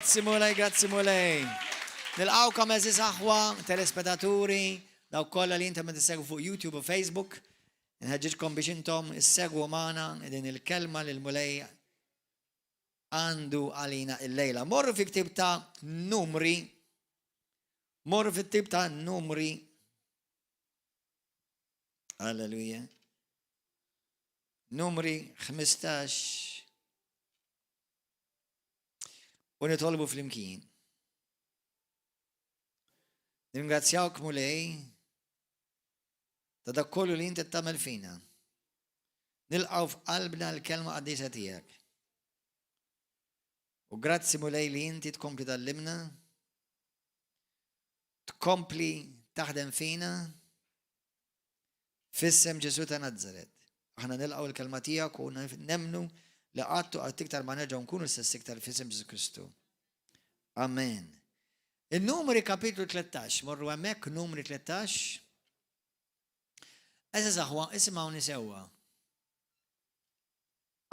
Grazzi Mulej, grazzi Mulej. Nilqawkom eżis aħwa, telespetaturi, daw kollha li intom qed issegwu fuq YouTube u Facebook. Nħeġġiġkom biex intom issegwu magħna din il-kelma li l-Mulej għandu għalina il-lejla. Morru fi ktib ta' numri, morru fi ktib ta' numri. Alleluja. Numri 15. U nitolbu flimkien. Ningrazzjawk Mulej ta' dak kollu li inti tagħmel fina. Nilqgħu f'qalbna l-kelma qaddisa tiegħek. U grazzi Mulej li inti tkompli tallimna, tkompli taħdem fina, F'isem Ġesù ta' Nazaret, aħna nilqgħu l-kelma tiegħek u nemmnu li qatt u qatt iktar ma nerġgħu nkunu l-istess iktar f'isem Ġesù Kristu. Amen. Il-Numri kapitlu 13, morru hemmhekk Numri 13. Eżaż aħwa, isimgħuni sewwa.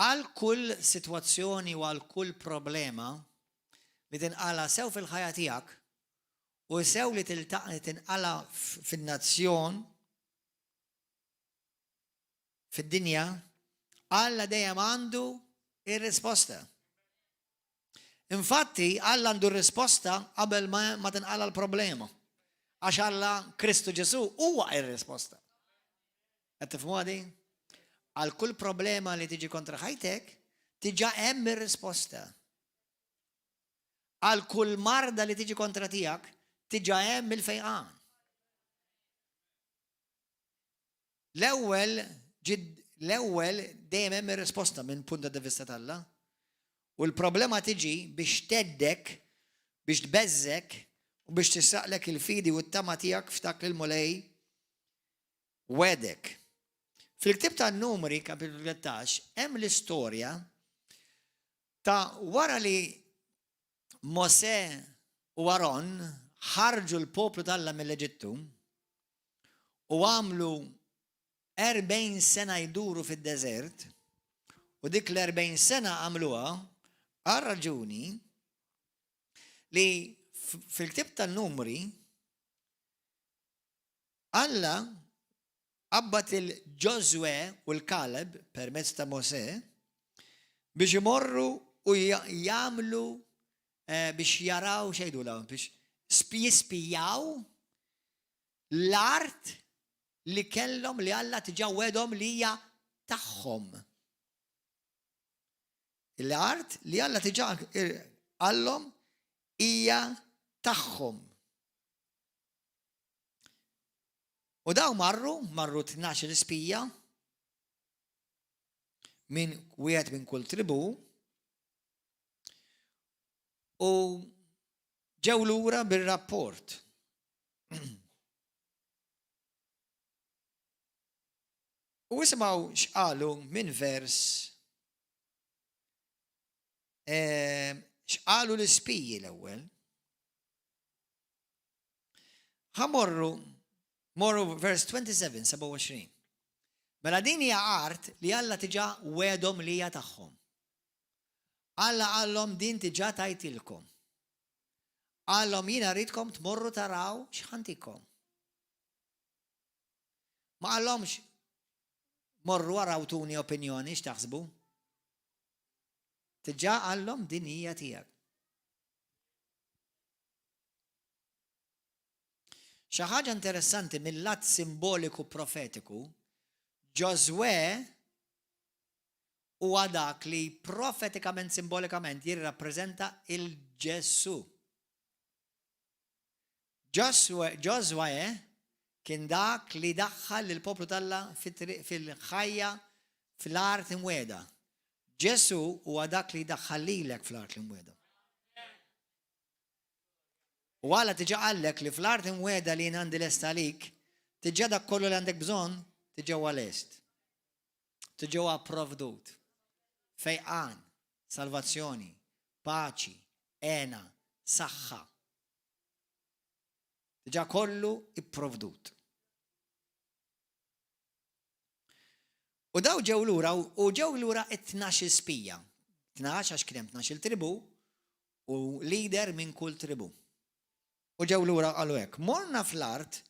Għal kull sitwazzjoni u għal kull problema li tinqala sew fil-ħajja tiegħek u sew li tinqala fin-nazzjon, fid-dinja, Alla dejjem għandu ir-risposta. Infatti, Alla għandu r-risposta qabel ma tinqala l-problema. Għax Alla Kristu Ġesu huwa ir-risposta. Qed tifhmu għadi? Għal kull problema li tiġi kontra ħajtek, tiġa hemm ir-risposta. Għal kull marda li tiġi kontra tiegħek, tiġa hemm il-fejqan. L-ewwel l-ewwel dejjem hemm ir-risposta minn punt ta' vista t'Alla. U l-problema tiġi biex theddek, biex tbeżżek u biex tisraqlek il-fidi u t-tama tiegħek f'dak li l-Mulej wegħdek. Fil-ktieb tan-Numri, kapitlu 13, hemm l-istorja ta' wara li Mosè u Aron ħarġu l-poplu t'Alla mill-Eġittu u għamlu 40 sena jduru fid-deżert u dik l-40 sena għamluha għal raġuni li fil-ktieb tan-Numri Alla qabbad lil Ġożwè u l-Kaleb permezz ta' Mosè biex imorru u jagħmlu eh, biex jaraw xejdu biex jispijaw l-art li kellhom li Alla tiġa wedhom li hija tagħhom. L-art li Alla tiġa qallhom hija tagħhom. U daw marru, marru 12 ispija minn wieħed minn kull tribu u ġew lura bir-rapport. U isimgħu x'qalu minn vers eh, x'qalu l-ispiji l-ewwel. Ħa morru, morru vers 27, 27. Mela din hija art li Alla tiġa wedhom li hija tagħhom. Alla qallhom din tiġa tajtilkom. Qallhom jiena rridkom tmorru taraw x'ħantikom. Ma qallhomx morru araw tuni opinjoni x'taħsbu. Tiġa qallhom din hija tiegħek. Xi ħaġa interessanti mill-lat simboliku profetiku, Ġożwè huwa dak li profetikament simbolikament jirrappreżenta il-Ġesù. Ġożwè kien dak li daħħal lill-poplu t'Alla fil-ħajja fl-art imwiegħda. Ġesù huwa dak li jdaħħal lilek fl-art l-imwiegħda. U Alla diġà qallek li fl-art imwiegħda li jien għandi lest għalik, diġà dak kollu li għandek bżonn diġà huwa lest. Diġà huwa pprovdut. Fejqan, salvazzjoni, paċi, hena, saħħa. Diġà kollu ipprovdut. U daw ġew lura u ġew lura it-tnax-il spija. Tnax għax kien hemm tnax-il tribù. U leader minn kull tribu. U ġew lura qalu hekk, Morna fl-art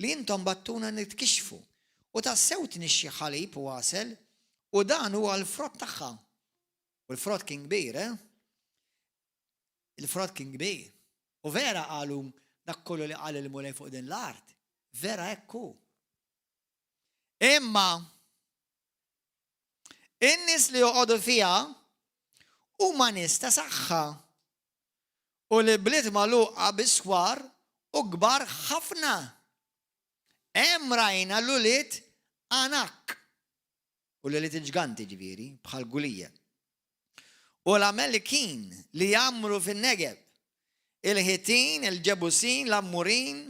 li intom bgħattuna nitkixxfu, u tassew tnixxi ħalib u għasel, u dan huwa l-frott tagħha. U l-frott kien kbir, eh? Il-frott kien kbir. U vera qalu dak kollu li qal il-Mulej fuq din l-art, vera hekk hu. Imma in-nies li joqogħdu fiha huma nies ta' saħħa u li bliet magħluqa bis-swar u kbar ħafna. Hemm rajna l-ulied Anak u l-ulied il-ġganti ġifieri bħal Gulija. U l-Amelikin li jgħammru fin-Negeb, il-Ħitin, il-Ġebusin, l-Ammurin,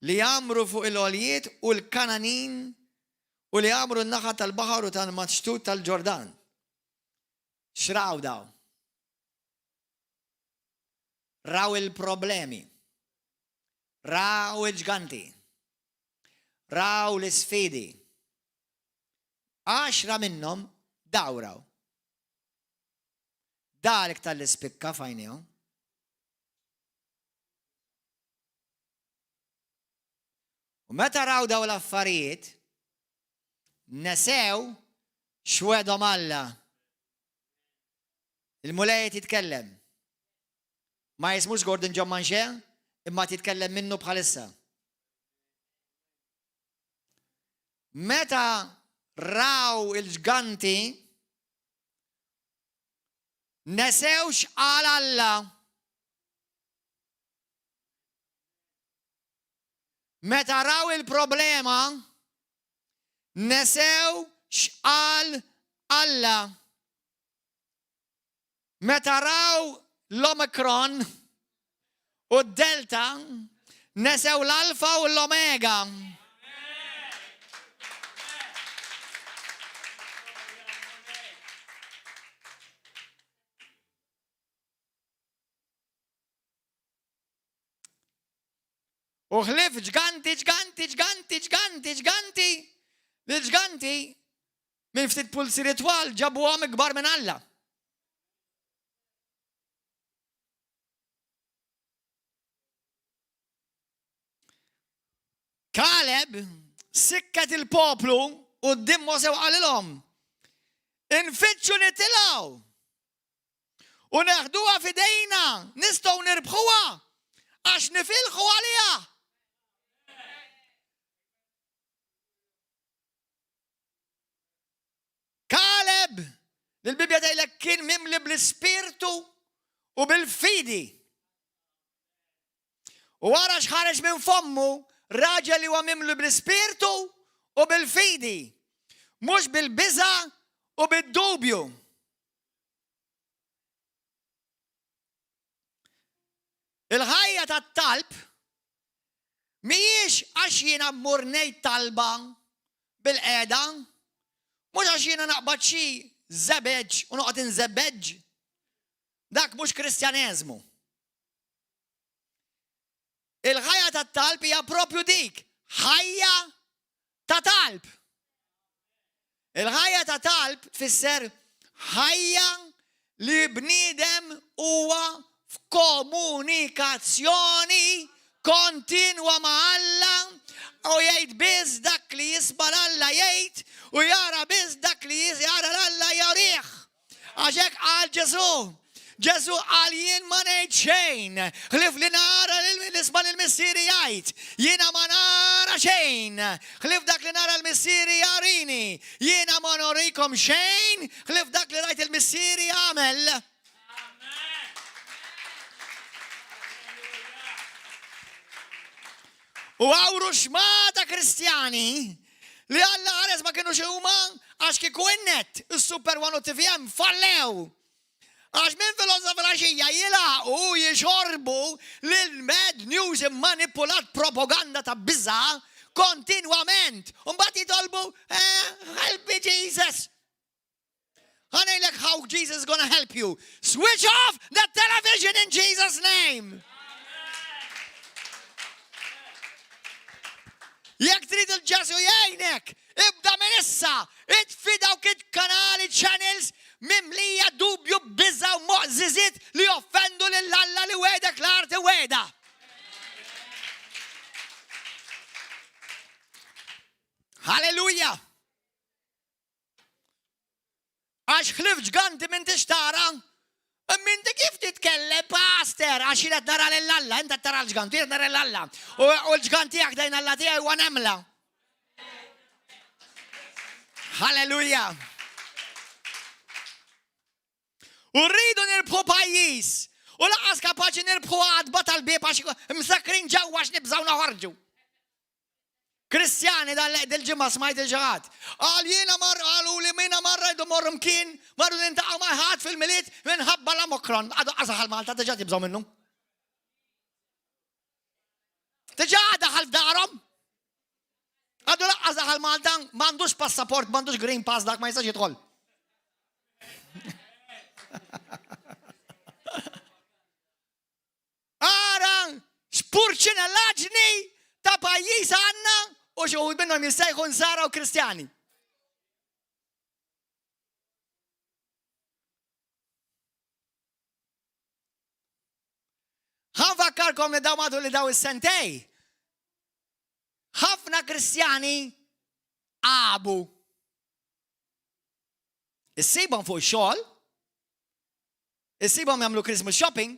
li jgħammru fuq il-għoljiet u l-Kangħanin u li jgħammru n-naħa tal-baħar u tal-maxtut tal-Ġordan. X'raw dawn? Raw il-problemi. Raw il-ġganti. Raw l-isfidi. Għaxra minnhom daw raw. Da l-iktar li spikka f'għajnejhom. U meta raw daw l-affarijiet, nesew x'wegħdhom Alla. Il-Mulej qed jitkellem. Ma jismux Gordon John Manche, imma qed jitkellem minnu bħalissa. Meta raw il-ġganti, nesew x'qal Alla. Meta raw il-problema, nesew x'qal Alla. Meta raw l-Omicron u d-Delta, nesew l-Alfa u l-Omega. U ħlief ġganti, ġganti, ġganti, ġganti, ġganti, li ġganti minn ftit pulsiri twal ġabuhom ikbar minn Alla. Kaleb sikket il-poplu u d-dimmo sew qalilhom. Infittxu nitilgħu U neħduha f'idejna, nistgħu nirbħuha għax nifilħu għaliha. Kaleb, l-Bibja tgħidlek kien mimli bl-ispirtu u bil-fidi. U wara x'ħareġ minn fommu raġel li huwa mimli bl-ispirtu u bil-fidi, mhux bil-biża' u bid-dubju. Il-ħajja tat-talb mhijiex għax jiena mmur ngħid talba bil-qiegħda, mhux għax jiena naqbad xi żebeġ u noqgħod inżebeġ. Dak mhux Kristjaneżmu. Il-ħajja tat-talb hija propju dik, ħajja ta' talb. Il-ħajja ta' talb tfisser ħajja li bniedem huwa f'komunikazzjoni kontinwa ma' Alla u jgħid biss dak li jisma' l-Alla jgħid u jara biss dak li jara l-Alla jarih. Għax hekk qal Ġesù. Ġesù qal jien ma ngħid xejn, ħlief li nara nisma' lil Missieri jgħid. Jiena ma nara xejn, ħlief dak li nara l-Missieri jarini. Jiena ma norikom xejn, ħlief dak li rajt il-Missieri jagħmel. U għawru xmata Kristjani Li Alla ħares ma kienux huma għax kieku in-net, is-Super One u TVM fallew. Għax minn filgħodu filgħaxija jilagħqu u jixorbu lil mad news immanipulat propaganda ta' biża' kontinwament. U mbagħad jitolbu eh, help me Jesus. Ħa ngħidlek how Jesus is gonna help you. Switch off the television in Jesus name. Jekk trid il-Ġesu jgħinek, ibda minn issa, itfi dawk il-kanali channels mimlija dubju biża' u moqżiżiet li joffendu lil Alla li wegħdek l-art iwegħda. Halleluja! Għax ħlief ġganti m'intix tara. Imma inti kif titkellem, pastor? Għax jien qed nara lil Alla, inti qed tara l-ġgant, jien qed nara lil Alla. U l-ġgant tiegħek dejn Alla tiegħi huwa nemla. Halleluja! U rridu nirbħu pajjiż. U laqas kapaċi nirbħu għadba tal-bieb għax msakrin ġewwa għax nibżgħu noħorġu. Kristjani dal-ġimgħa smajt il-ġaħat. Qal jiena mar qalu li mina marra jdu morru mkien, marru nintaqgħu ma' ħadd fil-Milied minħabba l-Omicron. Għadu qasaħ Malta diġà tibżgħu minnu. Diġà daħal f'darhom. Għadu laqqas daħal Malta, m'għandux passaport, m'għandux green pass dak ma jistax jidħol. Ara x'purċinellaġni ta' pajjiż għandna u xi wħud minnhom jissejħu nsara u Kristjani. Ħa nfakkarkom li daw matul li daw is-sentej. Ħafna Kristjani għabu. Issibhom fuq xogħol, Issibhom jagħmlu Christmas shopping,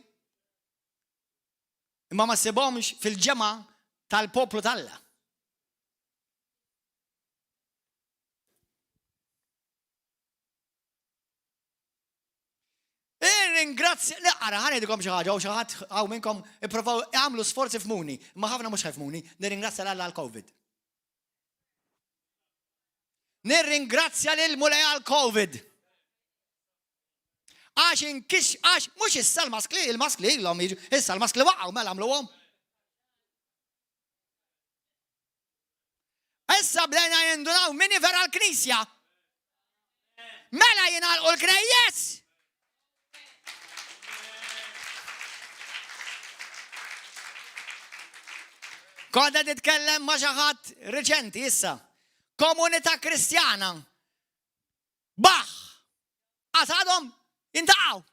imma ma ssibhomx fil-ġemgħa tal-poplu t'Alla. Ringrazzja, le ara ħa ngħidilkom xi ħaġa u xi ħadd hawn minnkom ippruvaw għamlu sforzi f'muni, imma ħafna mhux ħajfmuni, nirringrazzja l Alla għall-COVID. Nirringrazzja lil Mulej għall-COVID. Għax inkix, għax mhux issa l-maskli, il-maskli ilhom jiġu, issa l-maskli waqgħu mela għamluhom. Issa bdejna jindunaw min vera l-knisja. Mela jingħalqu l-knejjes. Kont qed titkellem ma' xi ħadd riċenti issa. Komunità Kristjana Baħ! Għas għadhom jintaqgħu.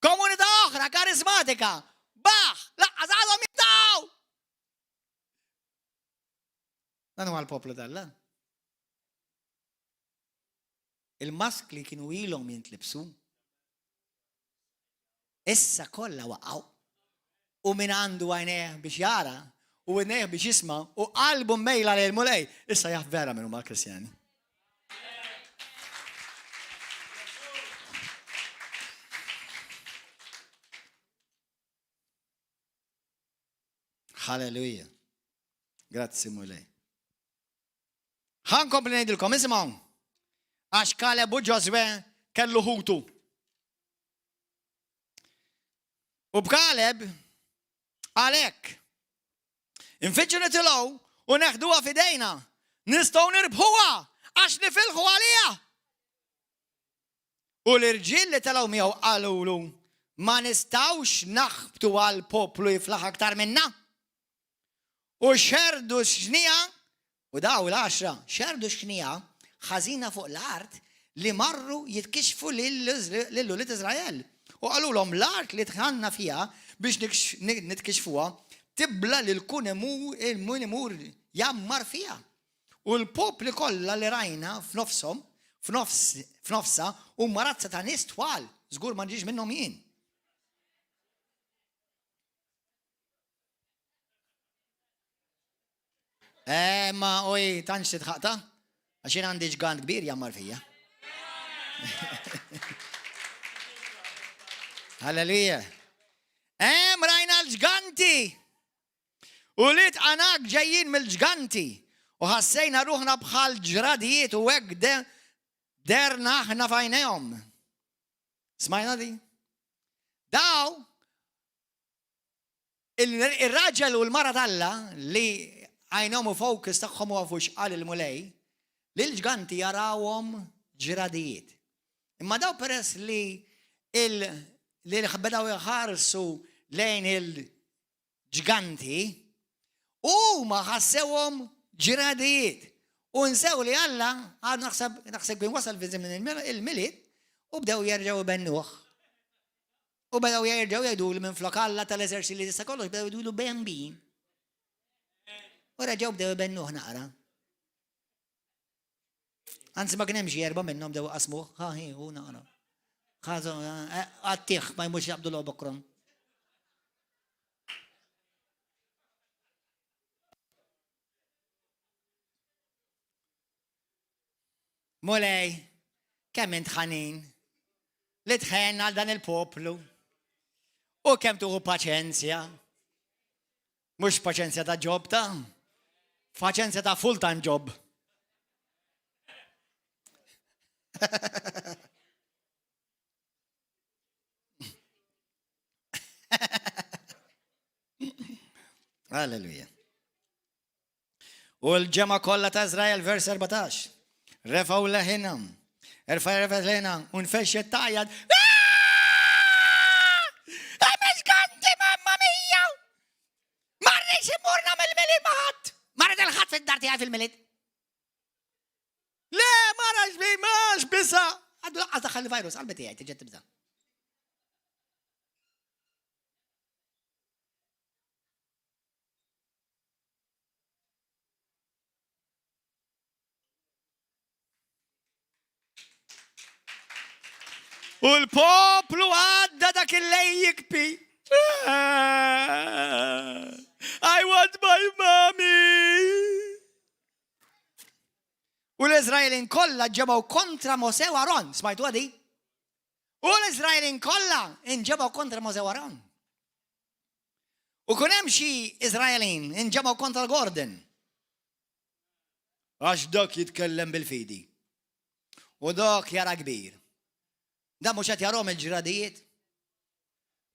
Komunità oħra karismatika. Baħ! Laqqas għadhom jintaqgħu. Dan huwa l-poplu t'Alla. Il-maskli kienu ilhom jintlibsu. Issa kollha waqgħu. U min għandu għajnejh biex jara, u widnejh biex jisma', u qalbu mmejla lejn il-Mulej, issa jaf vera min huma l-Kristjani. Halleluja. Grazzi Mulej. Ħa nkompli ngħidilkom, isimgħu. Għax Kaleb u Ġożwe kellu ħutu. U b'Kaleb għalhekk. Infittxu nitilgħu u neħduha f'idejna. Nistgħu nirbħuha għax nifilħu għaliha. U l-irġiel li telgħu miegħu qalulu, ma nistgħux naħbtu għal poplu jiflaħ aktar minna. U xerrdu xniegħa, u daw l-għaxra xerrdu xniegħa ħażina fuq l-art li marru jitkixxfu lil ulied Iżrael. U qalulhom, L-art li dħalna fiha biex nitkixxfuha tibla' lil kull min imur jgħammar fiha. U l-popli kollha li rajna f'nofshom, f'nofsha, huma razza ta' nies twal, żgur ma nġiex minnhom jien. Eh, ma oj, tantx titħaqta, għax jien għandi ġgant kbir jammar fija. Halleluja. Hemm rajna l-ġganti. U li tqanak ġejjin mill-ġganti. U ħassejna ruħna bħal ġradijiet u hekk derna aħna f'għajnejhom. Smajna di? Daw Ir-raġel u l-mara t'Alla li għajnhom u focus tagħhom huwa fuq x'qal il-Mulej, lill-ġganti jarawhom ġradijiet. Imma daw peress li il li bdew iħarsu lejn il-ġganti, huma ħassewhom ġradijiet. U nsew li Alla, għad naħseb naħseb kien wasal fi żmien il-Milied, u bdew jerġgħu jbennuh. U bdew jerġgħu jgħidu li minn flok Alla tal-eżerċi li tista' kollox bdew jgħidulu bembin. U reġgħu bdew ibennuh naqra. Anzi ma kien hemm xi erba' minnhom bdew qasmuh, ħa hi u naqra. Għattih ma jmux jaqbdu l-obokrom. Mulej, kemm int ħanin li tħenn għal dan il-poplu u kemm tuħu paċenzja. Mhux paċenzja ta' job ta' paċenzja ta' full-time job. Alleluja. U l-ġemgħa kollha ta' Izrael vers 14. Refgħu leħinhom. Erfa' refgħet leħinha u nfexxet tgħajjat. Hemm kanti mamma mia! Ma rridx immur nagħmel Milied ma' ħadd. Ma rrid il-ħadd fid-dar tiegħi fil-Milied. Le, ma rax bi, ma bisa. Għadu laqqas daħħal il-virus, qalbi tiegħi tiġi tibża'. U l-poplu għadda dak il-lej jikpi. I want my mommy. U l-Izraelin kollha ġebgħu kontra Mose u Aron. Smajtu għadi? U l-Izraelin kollha inġebgħu kontra Mose u Aron. U kun hemm xi Iżraelin inġemgħu kontra Gordon. Għax dak jitkellem bil-fidi. U dak jara kbir. Da mhux qed jarhom il-ġradijiet.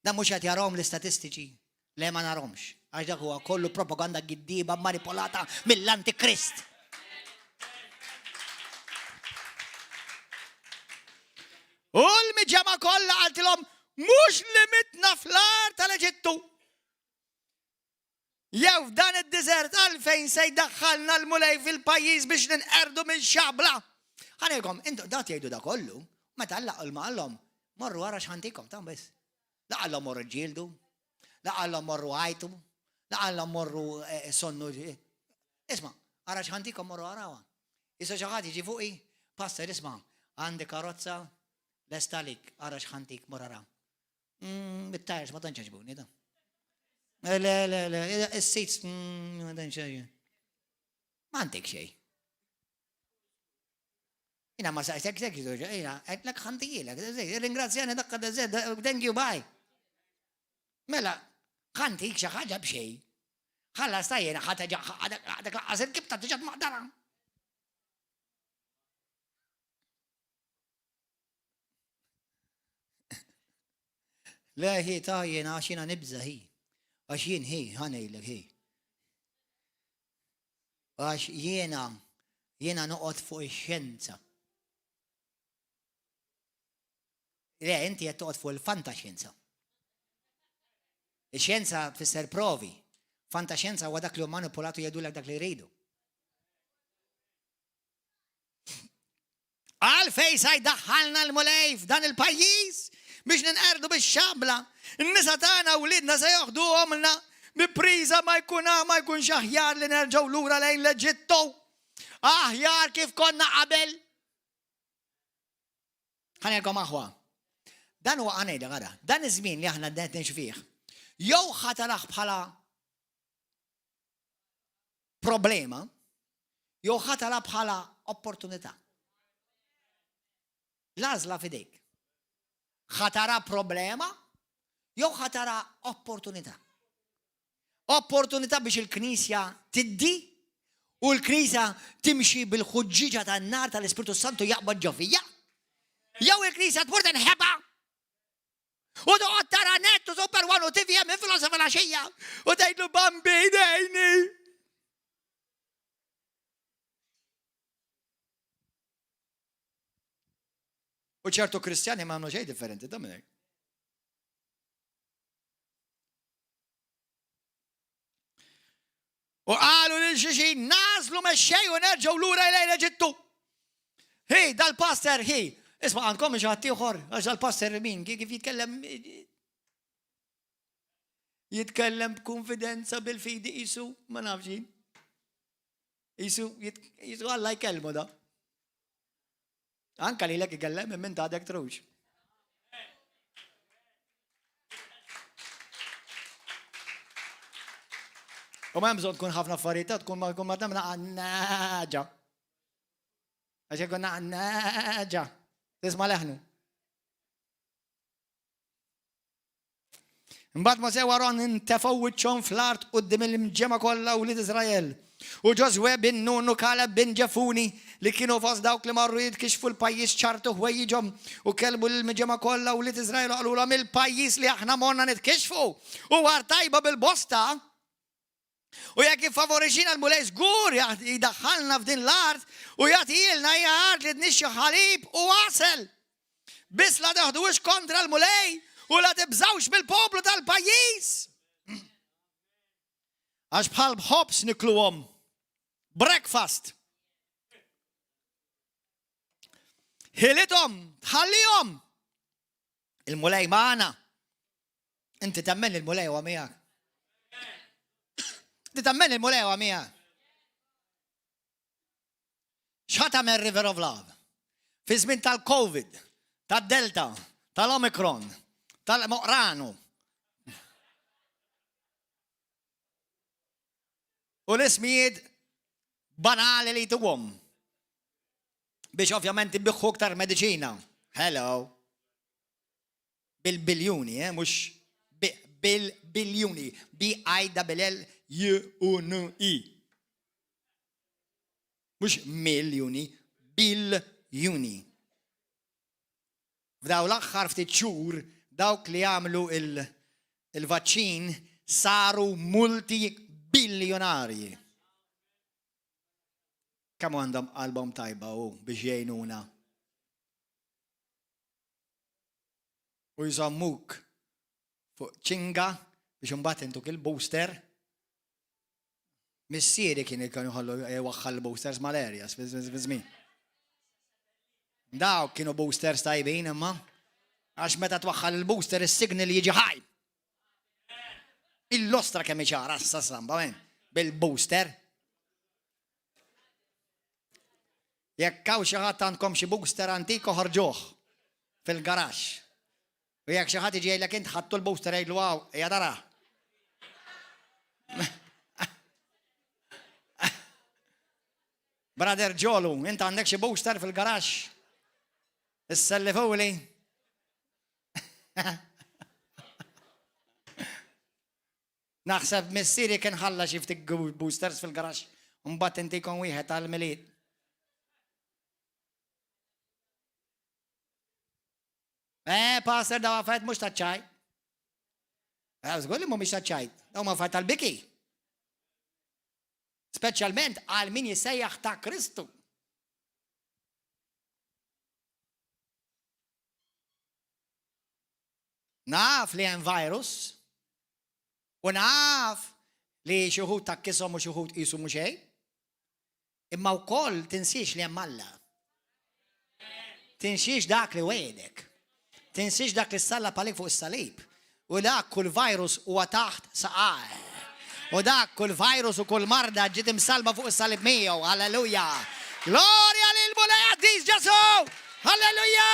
Da mhux qed jarhom l-istatistiċi. Le ma narhomx. Għax dak huwa kollu propaganda giddiba manipolata mill-Antikrist. U l-miġemgħa kollha qaltilhom, Mhux li mitna fl-għar tal-Eġittu? Jew f'dan id-diżert għalfejn se jdaħħalna l-Mulej fil-pajjiż biex ninqerdu minn xabla? Ħa ngħidilkom, intom dat jgħidu da kollu, meta Alla qal ma qallhom, morru ara x'ħantikom, ta' biss. La qallhom morru ġġieldu, la qallhom morru għajtu, la qallhom morru eh, sonnu. Isma' ara x'ħantikom morru arawha. Issa xi ħadd jiġi fuqi, pastor isma' għandi karozza lesta għalik, ara x'ħantik mur ara. Mm, it-tires ma tantx għaġbuni da. Eh, le, le, le, is-seats mm, ma tantx Ma għandek xejn. Jina ma saqsek sek, jina, għedlek ħantijilek, ringrazzjani dakka thank you, bye. Mela, ħantik xi ħaġa b'xejn. Ħallas ta' jiena ħadd għadek laqqas il-kibta diġà tmaqdara. Le hi ta' jiena għax jiena nibża hi. Għax jien hi, ħanejlek hi. Għax jiena jiena noqgħod fuq ix-xjenza. Le, inti qed toqgħod fuq il-fantaxjenza. Ix-xjenza tfisser provi. Fantaxjenza huwa dak li hu manipulatu jgħidulek dak li jridu. Għalfej sa jdaħħalna l-Mulej f'dan il-pajjiż biex ninqerdu bix-xabla. In-nisa tagħna u wliedna se joħduhomlna bi priża ma jkun ma jkunx aħjar li nerġgħu lura lejn l-Eġittu. Aħjar kif konna qabel. Ħanelkom aħwa. Dan huwa għanejda gara. Dan iż-żmien li aħna qed ngħixu fih. Jew ħataraħ bħala problema, jew ħatara bħala opportunità. L-għażla fidejk. Ħatara problema jew ħatara opportunità. Opportunità biex il-Knisja tiddi u l-Knisja timxi bil-ħuġġieġa tan-nar tal-Ispirtu Santu jaqbad ġo fija. Jew il-Knisja tmur tinħeba u toqgħod tara net u Super One u TVM minn filgħodu filgħaxija u tgħidlu Bambi dejni. U ċertu Kristjani ma għamlu xejn differenti ta' minn hekk. U qalu lil xulxin, Nagħżlu mexxej u nerġgħu lura lejn l-Eġittu. Hi, dal-pastor, hi, isma' għandkom xi ħadd ieħor, għax dal-pastor min kif jitkellem jitkellem b'konfidenza bil-fidi qisu ma nafx jien. Qisu qisu Alla jkellmu da. Anka lilek ikellem minn int għadek trux. U ma bżonn tkun ħafna affarijiet tkun ma tkun ma tagħmel naġa. Għax jekk naġa. Tisma' leħnu. Imbagħad Mosè u Aron intefgħu wiċċhom fl-art quddiem il-ġemgħa kollha wlied Iżrael. U Ġożwè bin Nun u Kaleb bin Ġefuni, li kienu fost dawk li marru jitkixxfu l-pajjiż ċarrtu ħwejjiġhom u kellmu lill-ġemgħa kollha wlied Iżrael u qalulhom, Il-pajjiż li aħna morna nitkixxfu hu art tajba bil-bosta. U jekk jiffavorixxina l-Mulej żgur jdaħħalna f'din l-art u jagħtihielna hija art li tnixxi ħalib u għasel. Biss la teħduhiex kontra l-Mulej u la tibżgħux mill-poplu tal-pajjiż. Għax bħal ħobż nikluhom. Breakfast. Ħilithom, tħallihom. Il-Mulej magħna. Inti temmen li l-Mulej huwa miegħek. Inti temmen li l-Mulej huwa miegħek. X'ħa tagħmel River of Love? Fi żmien tal-Covid, tad-Delta, tal-Omicron, tal-Moqranu. U l-ismijiet banali li jtuhom biex ovvjament ibiħħu iktar mediċina. Hello. Bil-biljuni, eh, mhux bil-biljuni. B-I-L-L-J-U-N-I. Mhux miljuni, biljuni. F'daw l-aħħar ftit xhur dawk li għamlu il-vaċċin saru multi-biljonarji. Kemm għandhom qalbhom tajba u biex jgħinuna. U jżommuk fuq ċinga biex imbagħad intuk il-booster. Missieri kien ikun jħollu jwaħħal boosters mal-areas fi żmien. Dawk kienu boosters tajbin imma għax meta twaħħal il-booster is-signal jiġi ħaj. Il-lostra kemm ċara sa samba men bil-booster. Jekk hawn xi ħadd għandkom xi booster antik oħorġuh fil-garaxx. U jekk xi ħadd jiġi jgħidlek int ħadtu l-booster għidlu hawn ejja tara. Brother Ġolu, int għandek xi booster fil-garaxx? Issellifuli. Naħseb missieri kien ħalla xi ftit boosters fil-garaxx u mbagħad intikom wieħed għall-Milied. Eh, pastor, daw affarijiet mhux taċ-ċaj. Eh, żgur li mhumiex taċ-ċaj, daw ma affarijiet tal-biki. Speċjalment għal min jissejjaħ ta' Kristu. Naf li hemm virus u naf li xi wħud takkishom u xi wħud qisu mhu xejn. Imma wkoll tinsiex li hemm Alla. Tinsiex dak li wegħdek. Tinsiex dak li sallab għalik fuq is-salib. U dak kull virus huwa taħt saqajh. U dak kull virus u kull marda ġiet imsallba fuq is-salib miegħu. Halleluja! Glorja lil Mulej Qaddis Ġesù! Halleluja!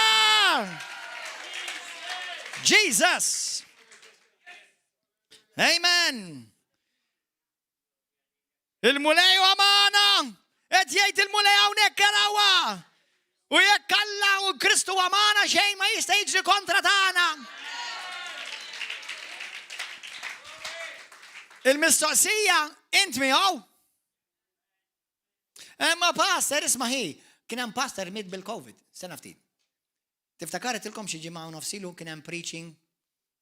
Jesus! Amen! Il-Mulej huwa magħna! Qed jgħid il-Mulej hawnhekk arawha! U jekk Alla u Kristu huwa magħna xejn ma jista' jiġri kontra tagħna. Il-mistoqsija int miegħu? Imma pastor isma' hi, kien hemm pastor miet bil-COVID, sena ftit. Tiftakar għedtilkom xi ġimgħa u nofs ilu kien hemm preaching,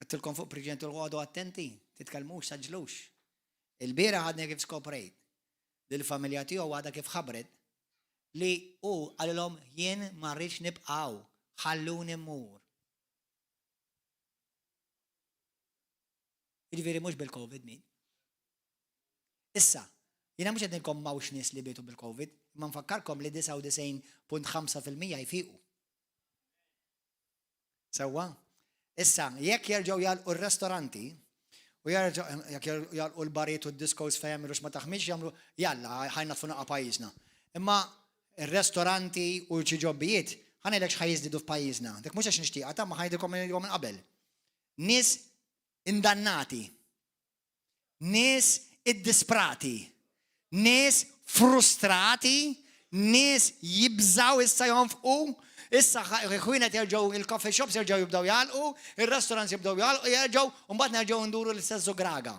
għedtilkom fuq preaching għedtilkom oqogħdu attenti, titkellmux, tgħaġġlux. Il-bieraħ għadni kif skoprejt li l-familja tiegħu għadha kif ħabbret li hu qalilhom jien ma rridx nibqa' hawn, ħalluni mmur. Jiġifieri mhux bil-COVID miet. Issa, Jiena mhux qed ngħidilkom m'hawnx nies li mietu bil-Covid, imma nfakkarkom li 99.5% jfiqu. Sewwa? Issa, jekk jerġgħu jagħlqu r-restoranti, u jerġgħu jekk jagħlqu l-barijiet u d-discos fejn jagħmlu x'ma taħmilx jagħmlu jalla ħa jnaddfu naqa' pajjiżna. Imma r-restoranti u xi ġobbijiet, ħa ngħidlek x'ħa jiżdiedu f'pajjiżna. Dik mhux għax nixtieqha ta' ma ħa ngħidilkom minn qabel. Nies indannati. Nies iddisprati, nies frustrati, nies jibżgħu issa jonfqu, issa ħwienet jerġgħu il-coffee shops jerġgħu jibdew jagħlqu, ir-restaurants jibdew jagħlqu jerġgħu, u mbagħad nerġgħu nduru l-istess żugraga.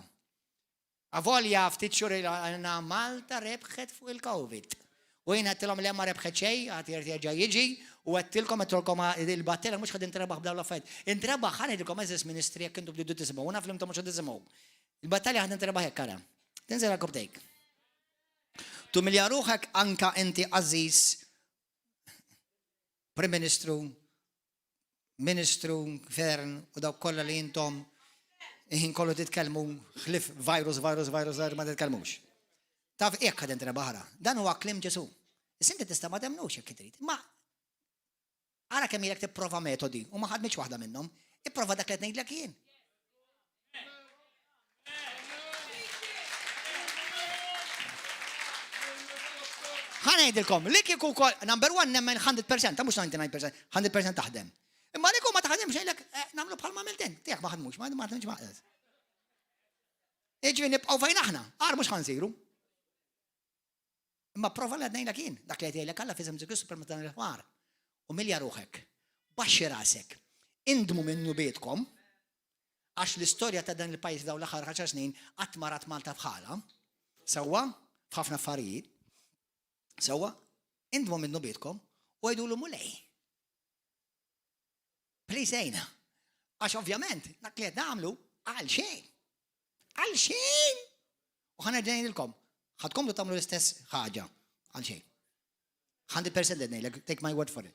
Avolja ftit xhur għandna Malta rebħet fuq il-Covid. U jien għedtilhom le ma rebħet xejn, għad irid jerġa' jiġi, u għedtilkom għedtilkom il-battalja mhux qed intrebaħ b'dawn l-affarijiet. Intrebaħ ħa ngħidilkom għeżież ministri jekk intom tridu tisimgħu, u naf li intom mhux qed tisimgħu. Il-battalja ħa tintrebaħ hekk ara. Tinżel għal koptejk. Tumilja ruħek anka inti għażiż Prim Ministru, Ministru, Gvern u dawk kollha li intom iħin kollu titkellmu ħlif virus, virus, virus, virus ma titkellmux. Taf hekk ħad intrebaħra. Dan huwa kliem Ġesu. Issa inti tista' ma temnux jekk trid. Ma ara kemm ilek tipprova metodi u ma ħadmitx waħda minnhom. Ipprova dak li qed ngħidlek jien. Ħa ngħidilkom, li kieku number one nemmen 100%, ta' mhux 99%, 100% taħdem. Imma li ma taħdemx ngħidlek eh, nagħmlu bħalma għamilt int, tiegħek ma ħadmux, ma ħadmux ma Iġri nibqgħu fejn aħna, għar mhux ħansiru. Imma prova li għadnejlek jien, dak li għedjajlek Alla fi Ġesù Kristu permezz dan il-ħmar. Umilja ruħek, baxxi rasek, indmu minn nubietkom, għax l-istorja ta' dan il-pajjiż dawn l-aħħar ħaxar snin qatt ma rat Malta bħala. Sewwa, f'ħafna affarijiet. Sewwa, indmu minn nubietkom u għidulu Mulej. Please għinna. Għax ovvjament, dak li qed nagħmlu għal xejn. Għal xejn! U ħa nerġa' ngħidilkom, ħa tkomplu tagħmlu l-istess ħaġa għal xejn. 100% qed ngħidlek, take my word for it.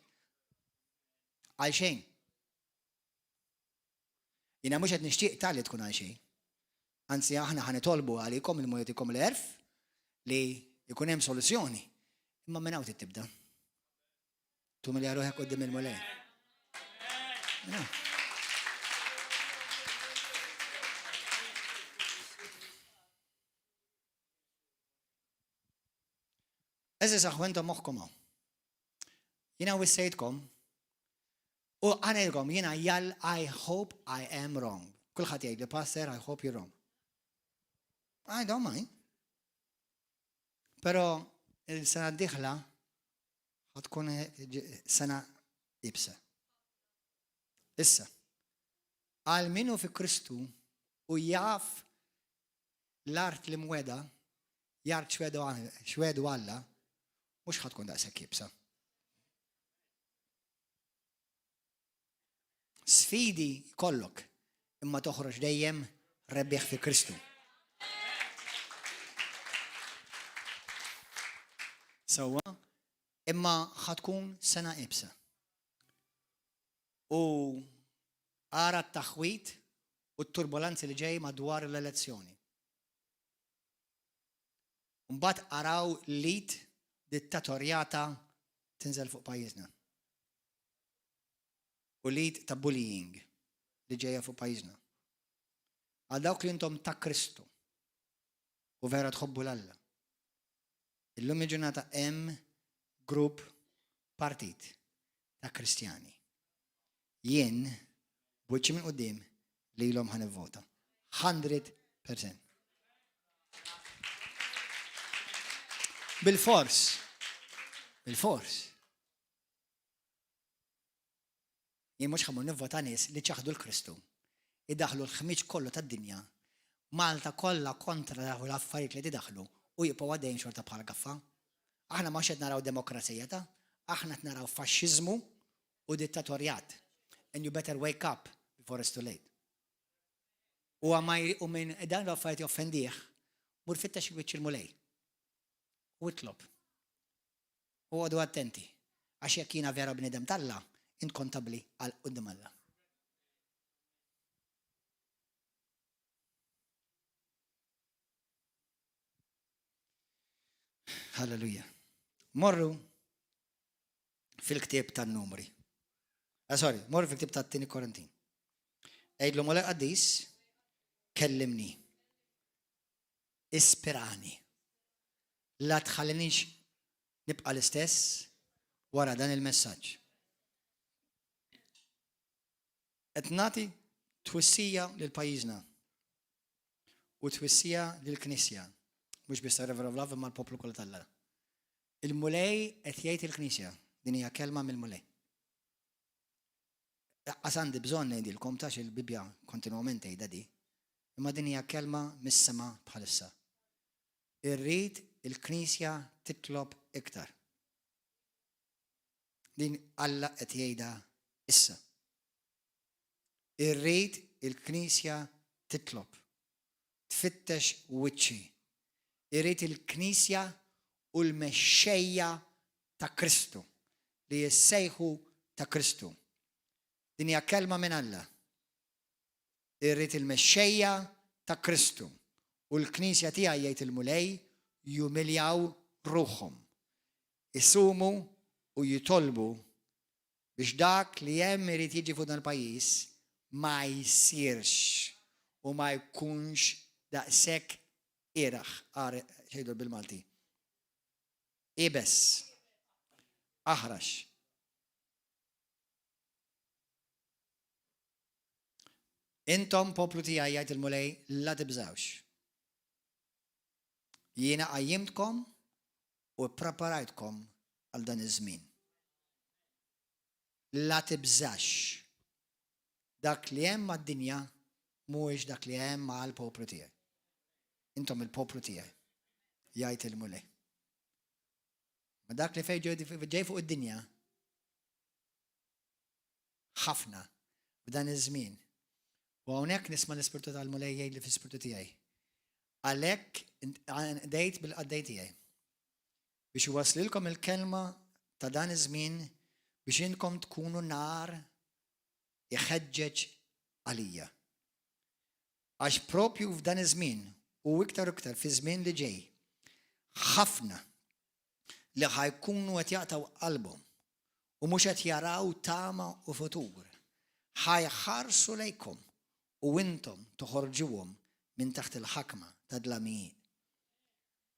Għal xejn. Jiena mhux qed nixtieq tali tkun għal xejn. Anzi aħna ħa nitolbu għalikom il-Mulej jagħtikom l-għerf li jkun hemm soluzzjoni. Imma minn hawn tibda. Tumilja ruħek qudiem il-Mulej. Eżis aħu intom moħħkom hawn. Jiena wissejtkom u għanilkom jiena jall I hope I am wrong. Kulħadd jgħid li pastor I hope you're wrong. I don't mind. Pero il-sena d-dieħla Ħa tkun sena ibsa. Issa, għal minu fi Kristu u jaf l-art li mweda, jart xwedu Alla, mhux ħa tkun daqshekk ibsa. Sfidi jkollok, imma toħroġ dejjem rebbieħ fi Kristu. Sewwa, imma ħa tkun sena iebsa. U ara t-taħwid u t-turbulenzi li ġej madwar l-elezzjoni. Mbagħad araw l-id dittatorjata tinżel fuq pajjiżna. U l-id ta' bullying li ġejja fuq pajjiżna. Għal dawk li intom ta' Kristu u vera tħobbu 'l Alla. Illum il-ġurnata hemm grupp partit ta' Kristjani. Jien b'wiċċi minn quddiem lilhom ħa nivvota. 100%. Bil-fors. Bil-fors. Jien mhux ħa mmur nivvota nies li ċaħdu l-Kristu, idaħħlu l-ħmieġ kollu tad-dinja, Malta kollha kontra dawk l-affarijiet li qed idaħħlu u jibqgħu għaddejjin xorta bħal gaffa. Aħna m'hawnx qed naraw demokrazija ta, aħna qed naraw faxxiżmu u dittatorjat. And you better wake up before it's too late. U u min dan l-affarijiet joffendih, mur fittex il-wiċċ il-Mulej. U itlob. U għodu attenti, għax jekk jiena vera bniedem t'Alla, int kontabbli għal quddiem Alla. Halleluja. Morru fil-ktieb tan-numri. Ah, sorry, morru fil-ktieb tat-tieni Korintin. Għidlu Mulej qaddis, kellimni. Ispirani. La tħallinix nibqa' l-istess wara dan il-messaġġ. Qed nagħti twissija lil pajjiżna u twissija lill-Knisja, mhux biss ta' River of Love imma l-poplu kollu t'Alla. Il-Mulej qed jgħid il-Knisja, din hija kelma mill-Mulej. Laqqas għandi bżonn ngħidilkom tax il-Bibbja kontinwament tgħidha di, imma din hija kelma mis-sema bħalissa. Irrid il-Knisja titlob iktar. Din Alla qed jgħidha issa. Irrid il-Knisja titlob, tfittex wiċċi. Irrid il-Knisja u l-mexxejja ta' Kristu li jissejħu ta' Kristu. Din hija kelma minn Alla. Irrid il-mexxejja ta' Kristu u l-Knisja tiegħi jgħid il-Mulej jumiljaw ruħhom, isumu u jitolbu biex dak li hemm irid jiġi fuq dan il-pajjiż ma jsirx u ma jkunx daqshekk ieraħ, agħar x'jgħidu bil-Malti? Iebes. Aħrax. Intom poplu tiegħi jgħid il-Mulej la tibżgħux. Jiena qajjimtkom u ppreparajtkom għal dan iż-żmien. La tibżax. Dak li hemm mad-dinja mhuwiex dak li hemm mal-poplu tiegħi. Intom il-poplu tiegħi, jgħid il-Mulej. Ma dak li fejn ġej fuq id-dinja ħafna f'dan iż-żmien. U hawnhekk nisma' l-Ispirtu tal-Mulej jgħidli fl-ispirtu tiegħi. Għalhekk qdejt bil-qaddej tiegħi biex iwasslilkom il-kelma ta' dan iż-żmien biex intkom tkunu nar iħeġġeġ għalija. Għax propju f'dan iż-żmien u iktar u iktar fi żmien li ġej, ħafna li ħa jkunu qed jaqtgħu qalbhom u mhux qed jaraw tama u futur, ħa jħarsu lejkom u intom toħorġuhom minn taħt il-ħakma tad-dlamijiet.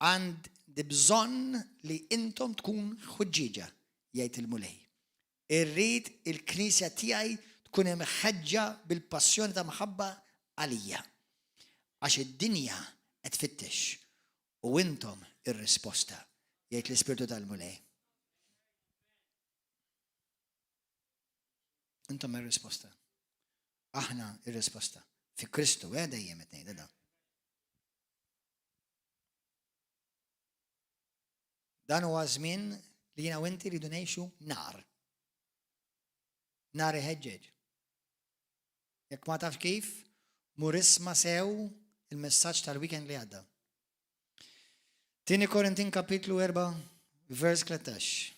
Għandi bżonn li intom tkun ħuġġieġa, jgħid il-Mulej. Irrid il-Knisja tiegħi tkun imħeġġa bil-passjoni ta' mħabba għalija. Għax id-dinja qed tfittex U intom ir-risposta, jgħid l-Ispirtu tal-Mulej. Intom ir-risposta. Aħna ir-risposta. Fi Kristu, eh, dejjem qed ngħidha dan. Dan huwa żmien li jiena u inti rridu ngħixu nar. Nar iħeġġeġ. Jekk ma tafx kif, mur isma' sew il-messaġġ tal-weekend li għadda. Tieni Korintin kapitlu 4 vers 13.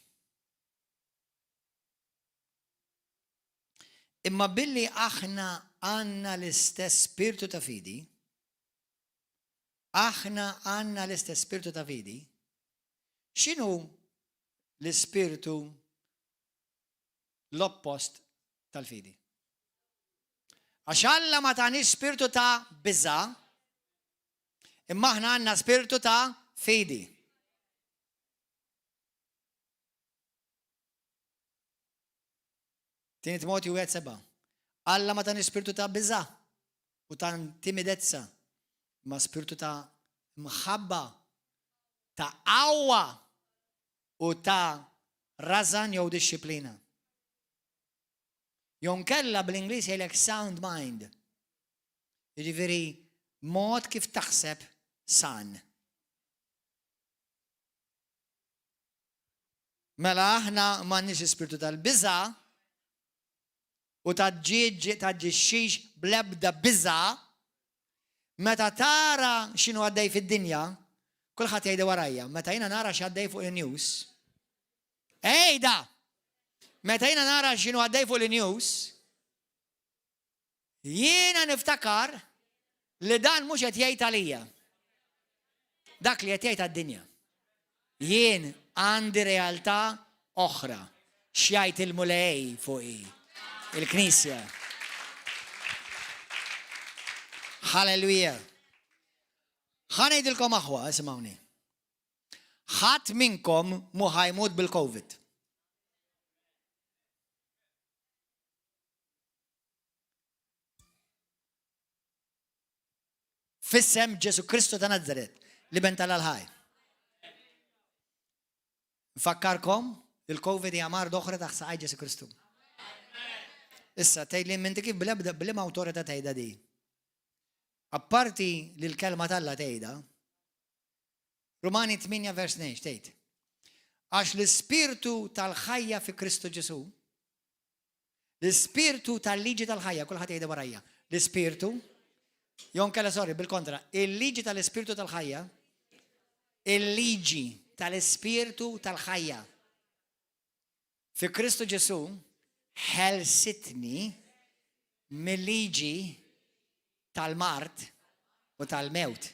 Imma billi aħna għandna l-istess spirtu ta' fidi, aħna għandna l-istess spirtu ta' fidi, x'inhu l-ispirtu l-oppost tal-fidi. Għax Alla ma taniex spirtu ta' biża, imma aħna għandna spirtu ta' fidi. Tieni Timotju wieħed seba'. Alla ma taniex spirtu ta' biża u ta' timidezza, imma spirtu ta' mħabba, ta' qawwa u ta' rażan jew dixxiplina. Jew nkella bl-Ingliż jgħidlek sound mind. Jiġifieri mod kif taħseb san. Mela aħna m'għandniex ispirtu tal-biża' u taġġixxix bl-ebda biża' meta tara x'inhu għaddej fid-dinja, kulħadd jgħidha warajja, meta jiena nara x'għaddej fuq il-news, ejda! Meta jiena nara x'inhu għaddej fuq il-news, jiena niftakar li dan mhux qed jgħid għalija. Dak li qed jgħid għad-dinja. Jien għandi realtà oħra. X'jgħid il-Mulej fuqi? Il-Knisja. Halleluja. Ħa ngħidilkom aħwa, isimgħuni. Ħadd minnkom mhu ħa jmut bil-Covid. F'isem Ġesu Kristu ta' Nazaret, l-Iben tal-Ħaj. Nfakkarkom, il-Covid hija marda oħra taħt saqaj Ġesu Kristu. Issa tgħid li minti kif bl-ebda bl awtorità tgħidha di. Apparti li l-kelma t'Alla tgħidha, Rumani 8 vers 2 tgħid. Għax l-ispirtu tal-ħajja fi Kristu Ġesu, l-ispirtu tal-liġi tal-ħajja, kulħadd jgħidha warajja, l-ispirtu, jew nkella sorry, bil-kontra, il-liġi tal-ispirtu tal-ħajja, il-liġi tal-ispirtu tal-ħajja. Fi Kristu Ġesu ħelsitni mill-liġi tal-mard u tal-mewt.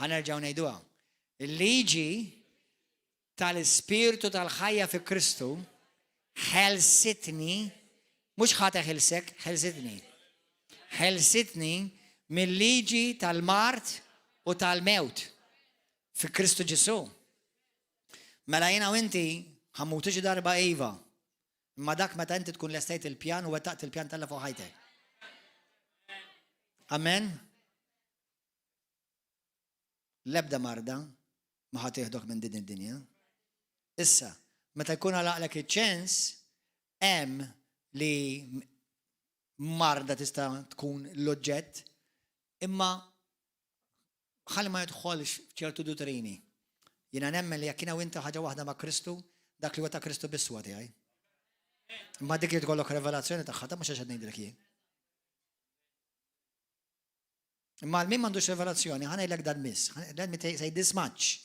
Ħa nerġgħu ngħiduha. Il-liġi tal-ispirtu tal-ħajja fi Kristu ħelsitni, mhux ħa teħilsek, ħelsitni. Ħelsitni mill-liġi tal-mard u tal-mewt fi Kristu Ġesu. Mela jiena u inti ħa mmutu xi darba iva. Imma dak meta inti tkun lestejt il-pjan u wettaqt il-pjan t'Alla fuq ħajtek. Amen. L-ebda marda ma ħa tieħdok minn din id-dinja. Issa, meta jkun għalaqlek iċ-ċens, hemm li marda tista' tkun l-oġġett, imma ħalli ma jidħolx f'ċertu duttrini. Jiena nemmen li jekk jiena u inti ħaġa waħda ma' Kristu, dak li huwa ta' Kristu biss huwa tiegħi. Imma dik li tkollok revelazzjoni tagħha ta' mhux għax qed ngħidlek jien. Imma għal min m'għandux revelazzjoni, ħa ngħidlek dan miss. Let me say this much.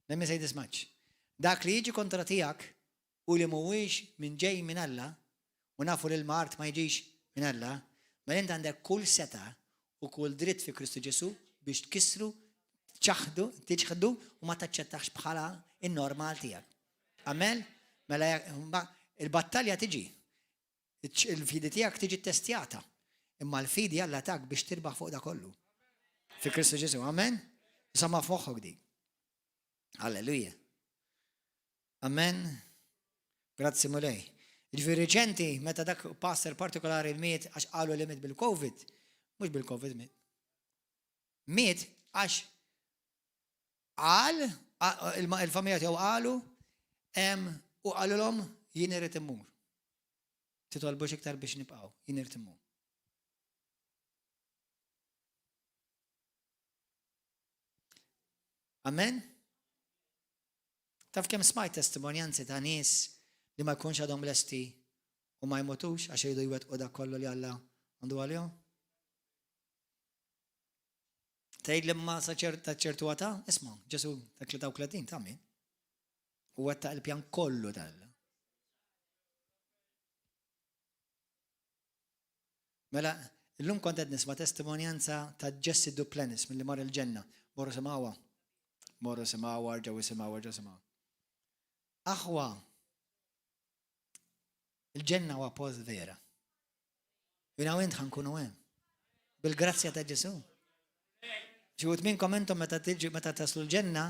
Let me say this much. Dak li jiġi kontra tiegħek u li mhuwiex minn ġej minn Alla, u nafu li l-mard ma jiġix minn Alla, mela int għandek kull setgħa u kull dritt fi Kristu Ġesù biex tkissru, tċaħħdu, tiċħdu u ma taċċettax bħala in-normal tiegħek. Amen? Mela il-battalja tiġi. Il-fidi tiegħek tiġi ttestjata. Imma l-fidi Alla tak biex tirbaħ fuq da kollu. Fi Kristu Ġesù, amen? Sama f'moħħok dik. Alleluja. Amen. Grazzi Mulej. Ġifieri reċenti meta dak pastor partikolari miet għax qalu li miet bil-Covid, mhux bil-Covid miet. Miet għax qal il-familja tiegħu qalu u qalulhom jien irid immur. Titolbux iktar biex nibqgħu, jien irid immur. Amen? Taf kemm smajt testimonjanzi ta' nies li ma jkunx għadhom lesti u ma jmutux għax iridu jwettqu dak kollu li Alla għandu għalihom? Tgħid li ma sa ċertu għata, isma' Ġesu ta' 33 ta' min? U wettaq il-pjan kollu tal. Mela, illum kont qed nisma' testimonjanza ta' Jesse Duplantis milli mar il-ġenna. Morru simgħuha. Morru simgħuha, rġgħu isimgħuha, rġgħu simgħuha. Aħwa, il-ġenna huwa post vera. Jina u int ħankunu hemm. Bil-grazzja ta' Ġesu. Xi wħud minnkom intom meta tiġi meta taslu l-ġenna,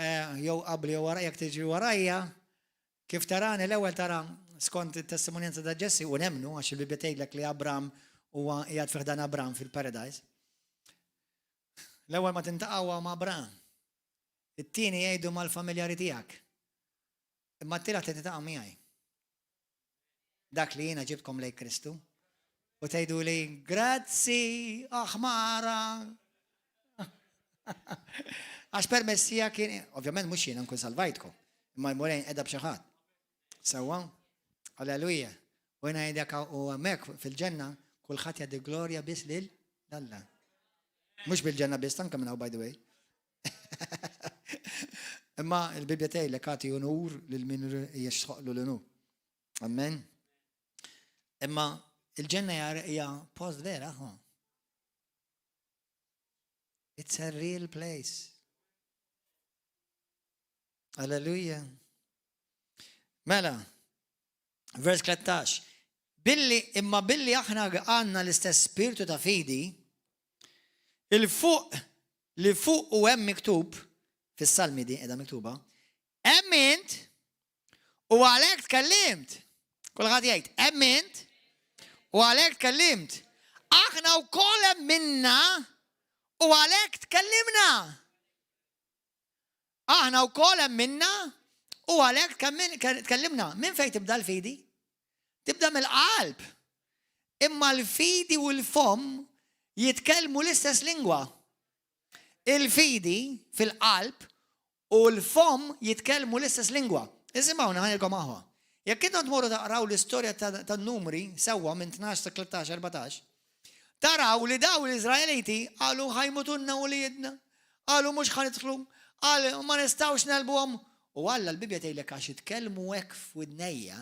eh, jew qabli jew wara jekk tiġi warajja, kif tarani l-ewwel tara skont it-testimonjanza ta' Ġessi u nemmnu għax il-Bibbja tgħidlek li Abram huwa qiegħed fi ħdan Abram fil-Paradise. L-ewwel ma tintaqa' huwa ma' Abram. It-tieni jgħidu mal-familjari tiegħek. Imma t-tielet qed miegħi. Dak li jiena ġibtkom lejn Kristu. U tgħidu li grazzi aħmara. Għax permezz tiegħek kien, ovvjament mhux jiena nkun salvajtkom, imma l-Mulej qiegħda b'xi ħadd. Sewwa? Alleluja. U jiena ngħidlek u hemmhekk fil-ġenna kulħadd jagħti glorja biss lil Alla. Mhux bil-ġenna biss tanka minn by the way. Imma il-Bibbja tgħidlek agħti unur lil min jistħoqlu l-unur. Amen. Imma il-ġenna hija post vera, ha. It's a real place. Alleluja. Mela, vers 13. Billi, imma billi aħna għandna l-istess spiritu ta' fidi, il-fuq li fuq u hemm miktub, fis-salmi di qiegħda miktuba, emmint u għalhekk tkellimt. Kulħadd jgħid, emmint u għalhekk tkellimt. Aħna wkoll emminna u għalhekk tkellimna. Aħna wkoll emminna u għalhekk tkellimna. Minn fejn tibda l-fidi? Tibda mill-qalb. Imma l-fidi u l-fomm jitkellmu l-istess lingwa. Il-fidi fil-qalb u l-fomm jitkellmu l-istess lingwa. Isimgħuna ħa ngħidilkom aħwa. Jekk intom tmorru taqraw l-istorja tan-numri sewwa minn 12 sa 13, 14, Taraw li dawn l-Iżraeliti qalu ħa jmutunna uliedna, qalu mhux ħa nidħlu, qal ma nistgħux negħlbuhom. U Alla l-Bibbja tgħidlek għax itkellmu hekk f'widnejja,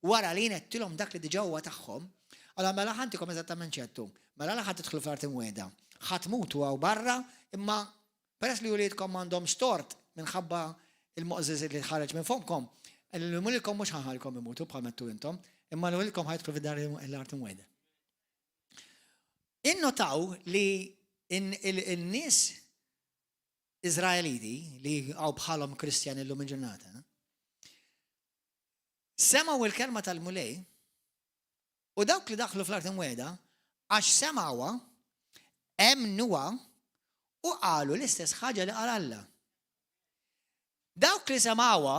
wara li jien għedtilhom dak li diġà huwa tagħhom, Alla mela ħa ntikom eżattament x'għedtu. Mela la ħa tidħlu fl-art imwiegħda. Ħa tmutu hawn barra, imma peress li uliedkom m'għandhomx tort minħabba l-moqżież li ħareġ minn fommkom, lil uliedkom mhux ħa nħallikom imutu bħalma għedtu intom, imma lil uliedkom ħa jidħlu fid-dar l-art imwiegħda. Innotaw li n-nies Iżraeliti li hawn bħalhom Kristjani llum il-ġurnata, semgħu il-kelma tal-Mulej u dawk li daħlu fl-art imwiegħda għax semgħuha, emmnuha u qalu l-istess ħaġa li qal Alla. Dawk li semgħuha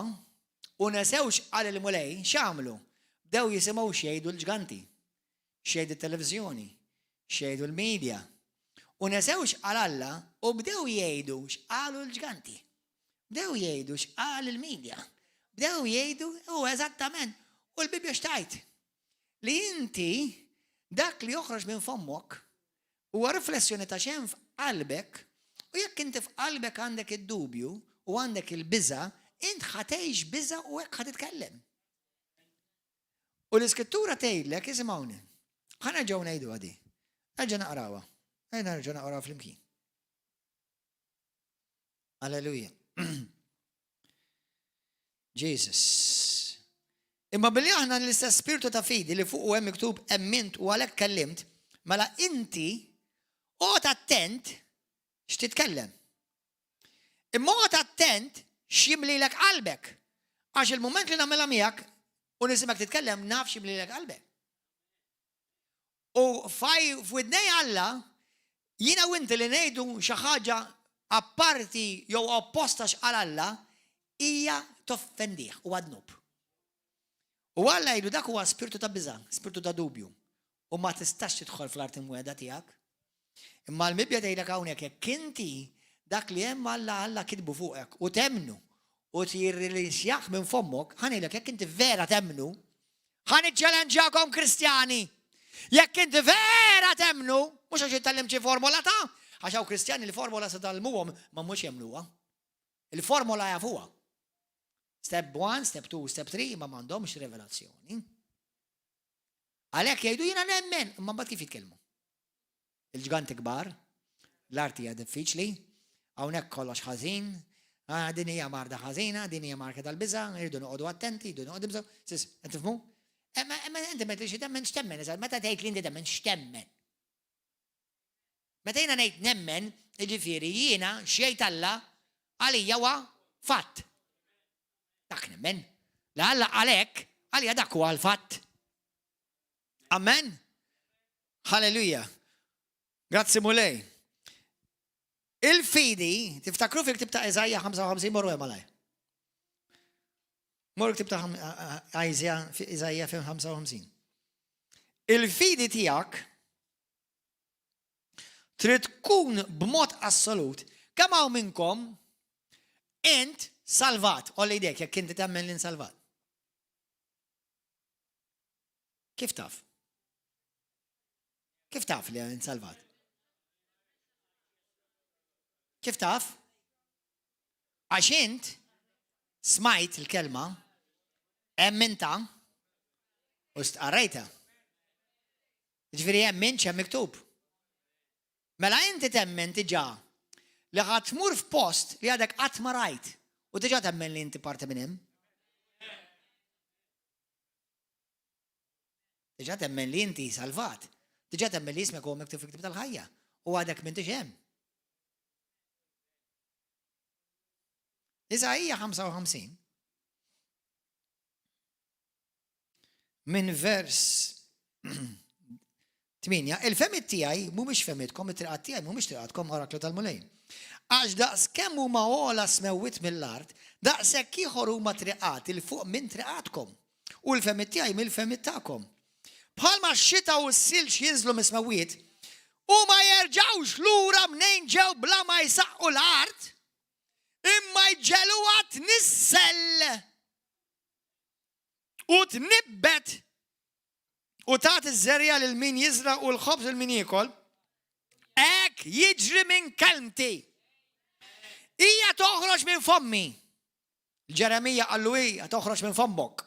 u nesew x'qal il-Mulej, x'għamlu? Bdew jisimgħu x'jgħidu l-ġganti, x'jgħidu t-televiżjoni, x'jgħidu l-media. U nesew x'qal Alla u bdew jgħidu x'qalu l-ġganti. Bdew jgħidu x'qal il-media. Bdew jgħidu u eżattament. U l-Bibbja x'tgħid? Li inti dak li joħroġ minn fommok Huwa riflessjoni ta' x'hemm f'qalbek, u jekk inti f'qalbek għandek id-dubju u għandek il-biża', int ħa tgħix biża' u hekk ħa titkellem. U l-iskrittura tgħidlek, isimgħuni, ħa nerġgħu ngħiduha di. Nerġa' naqrawha. Ejja nerġa' naqrawha flimkien. Alleluja. Jesus. Imma billi aħna l-istess spiritu ta' fidi li fuq u hemm miktub emmint u għalhekk kellimt, mela inti oqgħod attent x'titkellem. Imma oqgħod attent x'jimlilek qalbek. Għax il-mument li nagħmilha miegħek u nisimgħek titkellem naf x'jimlilek qalbek. U faj f'widnej Alla, jiena u inti li ngħidu xi ħaġa apparti jew opposta x'qal Alla, hija toffendih u dnub. U Alla jgħidu dak huwa spirtu ta' biża', spirtu ta' dubju. U ma tistax tidħol fl-art imwiegħda tiegħek. Imma l-Bibbja tgħidlek hawnhekk jekk inti dak li hemm Alla Alla kitbu fuqek u temmnu u tirrilisjah minn fommok, ħa ngħidlek jekk inti vera temmnu, Ħa niċċelenġjakom Kristjani. Jekk inti vera temmnu, mhux għax tgħallimt xi formola ta' għax hawn Kristjani li formola se tgħallmuhom ma mhux jemmnuha. Il-formola jafuha. Step 1, step 2, step 3 ma m'għandhomx revelazzjoni. Għalhekk jgħidu jiena nemmen, imma mbagħad kif jitkellmu? Il-ġganti kbar, l-art hija diffiċli, hawnhekk kollox ħażin, ah, din hija marda ħażina, din hija marka tal-biża', irridu noqogħdu attenti, irridu noqogħdu bżgħu. Sis, qed tifhmu? Imma imma inti meta xi temmen x'temmen, eżatt, meta tgħid li inti temmen x'temmen. Meta jiena ngħid nemmen, jiġifieri jiena x'jgħid Alla għalija huwa fatt. Dak nemmen. La Alla għalhekk, għalija dak huwa l-fatt. Amen. Halleluja. Grazzi Mulej. Il-fidi, tiftakru fil-ktib ta' Iżaija 55 morru hemm malaj. Morru ktib ta' Iżaija 55. Il-fidi tiegħek trid tkun b'mod assolut kemm hawn minnkom int salvat, għolli jdek jekk inti temmen li salvat. Kif taf? Kif taf li int salvat? Kif taf? Għax int smajt il-kelma, emminta u stqarrejta. Ġifieri emmin x'hemm miktub. Mela inti temmen diġà li ħa tmur f'post li għadek qatt ma rajt. U diġà temmen li inti parti minn hemm. Diġà temmen li inti salvat. Diġà temmen li ismek huwa miktub fil-ktib tal-ħajja. U għadek m'intix hemm. Iżaija 55 minn vers 8, il-femit tiegħi mhumiex femitkom, it-triqat tiegħi mhumiex triqatkom oraklu tal-Mulej. Għax daqs kemm huma ogħla smewwiet mill-art, daqshekk ieħor huma triqat il fuq minn triqatkom, u l-femit tiegħi mill-femit tagħkom. Bħalma x-xita u s-silġ jinżlu mis-smewwiet, u ma jerġgħux lura mnejn ġew bla ma jsaqqu l-art, imma jġegħluha tnissel u tnibbet u tagħti ż-żerriegħa lil min jiżra' u l-ħobż lil min jiekol, hekk jiġri minn kelmti. Hija toħroġ minn fommi. Ġeremija qallu hija toħroġ minn fommok.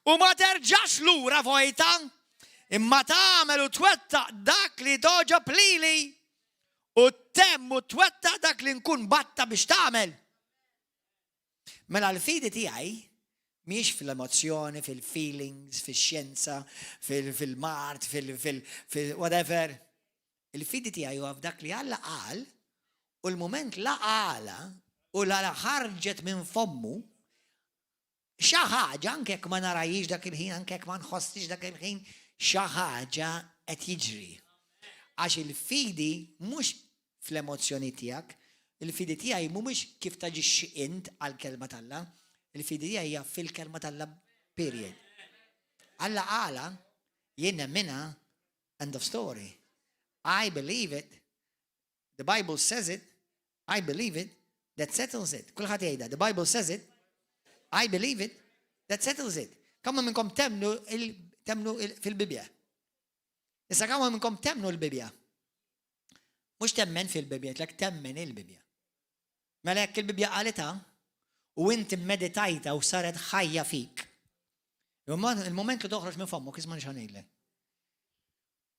U ma terġax lura vojta, imma tagħmel u twettaq dak li togħġob lili u ttemm u twettaq dak li nkun batta biex tagħmel. Mela l-fidi tiegħi mhijiex fil-emozzjoni, fil-feelings, fix-xjenza, fil-mard, fil-whatever. Il-fidi tiegħi huwa f'dak li Alla qal u l-mument la qala u la ħarġet minn fommu, xi ħaġa anke jekk ma narajiex dak il-ħin, anke jekk ma nħossix dak il-ħin, xi ħaġa qed jiġri. Għax il-fidi mhux fl-emozzjoni tiegħek, il-fidi tiegħi mhumiex kif taġixxi int għall-kelma t'Alla, il-fidi tiegħi hija fil-kelma t'Alla period. Alla qala, jien nemminha, end of story. I believe it, The Bible says it, I believe it, that settles it. Kulħadd jgħidha, the Bible says it, I believe it, that settles it. Kemm minnkom temnu temnu fil-Bibja? Issa kemm minnkom temnu l-Bibja? Mhux temmen fil-Bibja, tlek temmen il-Bibja. Mela jekk il-Bibja qalitha u inti meditajta u saret ħajja fik. Il-moment li toħroġ minn fommok, isma' ngħidlek.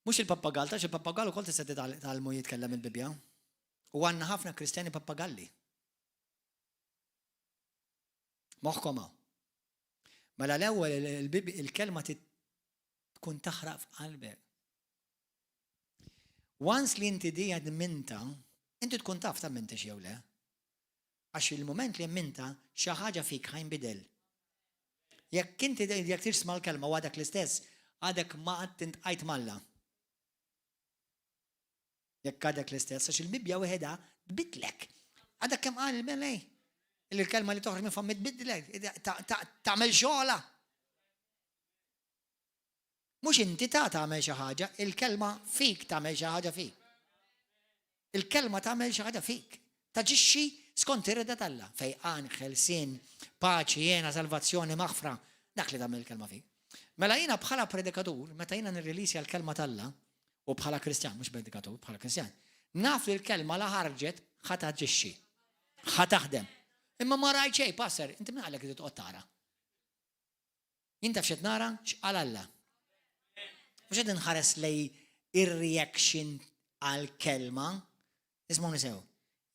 Mhux il-pappagall, tafx il-pappagall ukoll tista' titgħallmu jitkellem il-Bibbja. U għandna ħafna Kristjani pappagalli. Moħħkom hawn. Mela l-ewwel il-kelma tkun taħraq f'qalbek. Once li inti dija minta, inti tkun taf ta' mintix jew le. Għax il-moment li minta, xi ħaġa fik ħajnbidel. Jekk inti jekk tisma' l-kelma u għadek l-istess, għadek ma qatt intqajt m'Alla. Jekk għadek l-istess, għax il-Bibbja weħedha tbiddlek. Għadek kemm qal il-Melej. Il-kelma li toħroġ minn fommi tbiddlek, tagħmel xogħla. Mhux inti ta' tagħmel xi ħaġa, il-kelma fik tagħmel xi ħaġa fik. Il-kelma tagħmel xi ħaġa fik. Taġixxi skont ir-rieda t'Alla. Fejqan, ħelsien, paċi, jena, salvazzjoni, maħfra. Dak li tagħmel il-kelma fik. Mela jiena bħala predikatur, meta jiena nirrilisja l-kelma t'Alla, u bħala Kristjan, mhux predikatur, bħala Kristjan, naf li l-kelma la ħarġet ħa taġixxi. Ħa taħdem. Imma ma rajt xejn, pastor, inti min qalek li toqgħod tara? Jien taf x'qed nara? X'qal Alla. Mhux qed inħares lej ir-reaction għal-kelma. Ismgħuni sew.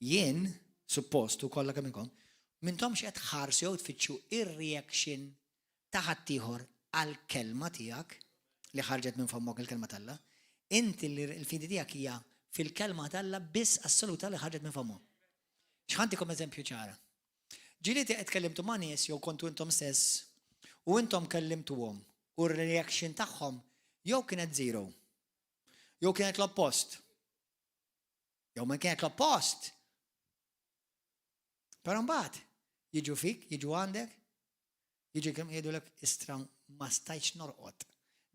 Jien, suppost, u kollha kemm inkom, mintomx qed tħarsu jew tfittxu ir-reaction ta' ħaddieħor għal-kelma tiegħek li ħarġet minn fommok il-kelma t'Alla. Inti l-fidi tiegħek hija fil-kelma t'Alla biss assoluta li ħarġet minn fommok. X'ħa ntikom eżempju ċara. Ġieli qed tkellimtu ma' nies jew kontu intom stess u intom kellimtuhom u r-reaction tagħhom jew kienet zero, jew kienet l-oppost. Jew ma kienet l-oppost. Però mbagħad jiġu fik, jiġu għandek, jiġu kemm jgħidulek istra ma stajtx norqod.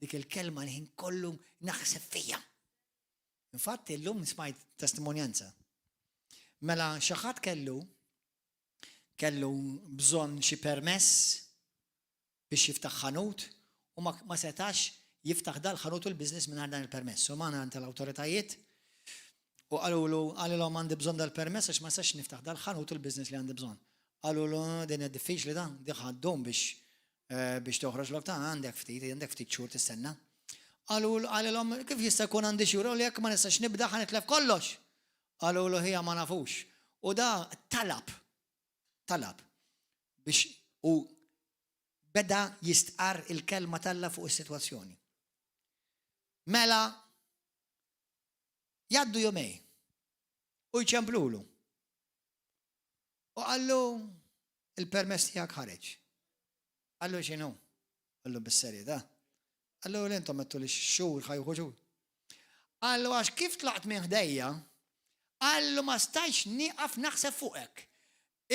Dik il-kelma li ħin kollu naħseb fija. Infatti llum smajt testimonjanza. Mela xi ħadd kellu kellu bżonn xi permess biex jiftaħ ħanut u ma, ma setax jiftaħ dal-ħanut u l-biznis minn dan il-permess. U mar għand l-awtoritajiet u qalulu qalilhom għandi bżonn dal-permess għax ma setax niftaħ dal-ħanut u l-biznis li għandi bżonn. Qalulu din hija diffiċli dan, di ħaddum biex eh, biex toħroġ lok ta' għandek ftit, għandek ftit xhur tistenna. Qalu qalilhom kif jista' jkun għandi xhur u jekk ma nistax nibda ħa nitlef kollox. Qalulu ħija ma nafux. U da talab, talab biex u beda jistqarr il-kelma t'Alla fuq is-sitwazzjoni. Mela jgħaddu jumej u jċemplulu. U qallu il-permess tiegħek ħareġ. Qallu x'inhu? Qallu bis-serjetà. Qallu l-intom għedtu li xhur ħajħu xhur. Qallu għax kif tlaqt minn ħdejja, qallu ma stajx nieqaf naħseb fuqek.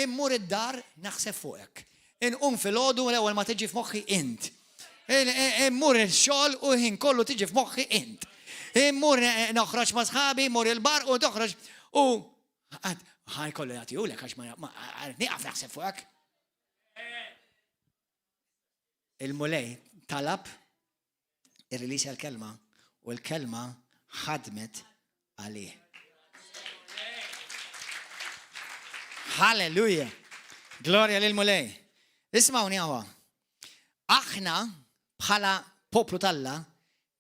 Immur id-dar naħseb fuqek. Inqum filgħodu l-ewwel ma tiġi f'moħħi int. Immur il-xogħol u ħin kollu tiġi f'moħħi int. Immur noħroġ ma' sħabi, immur il-bar u toħroġ u ħaj kollu jagħtihulek għax ma nieqaf naħseb fuqek. Il-Mulej talab irrilisja l-kelma u l-kelma ħadmet għalih. Halleluja! Glorja lil Mulej. Ismawni hawa. Aħna bħala poplu t'Alla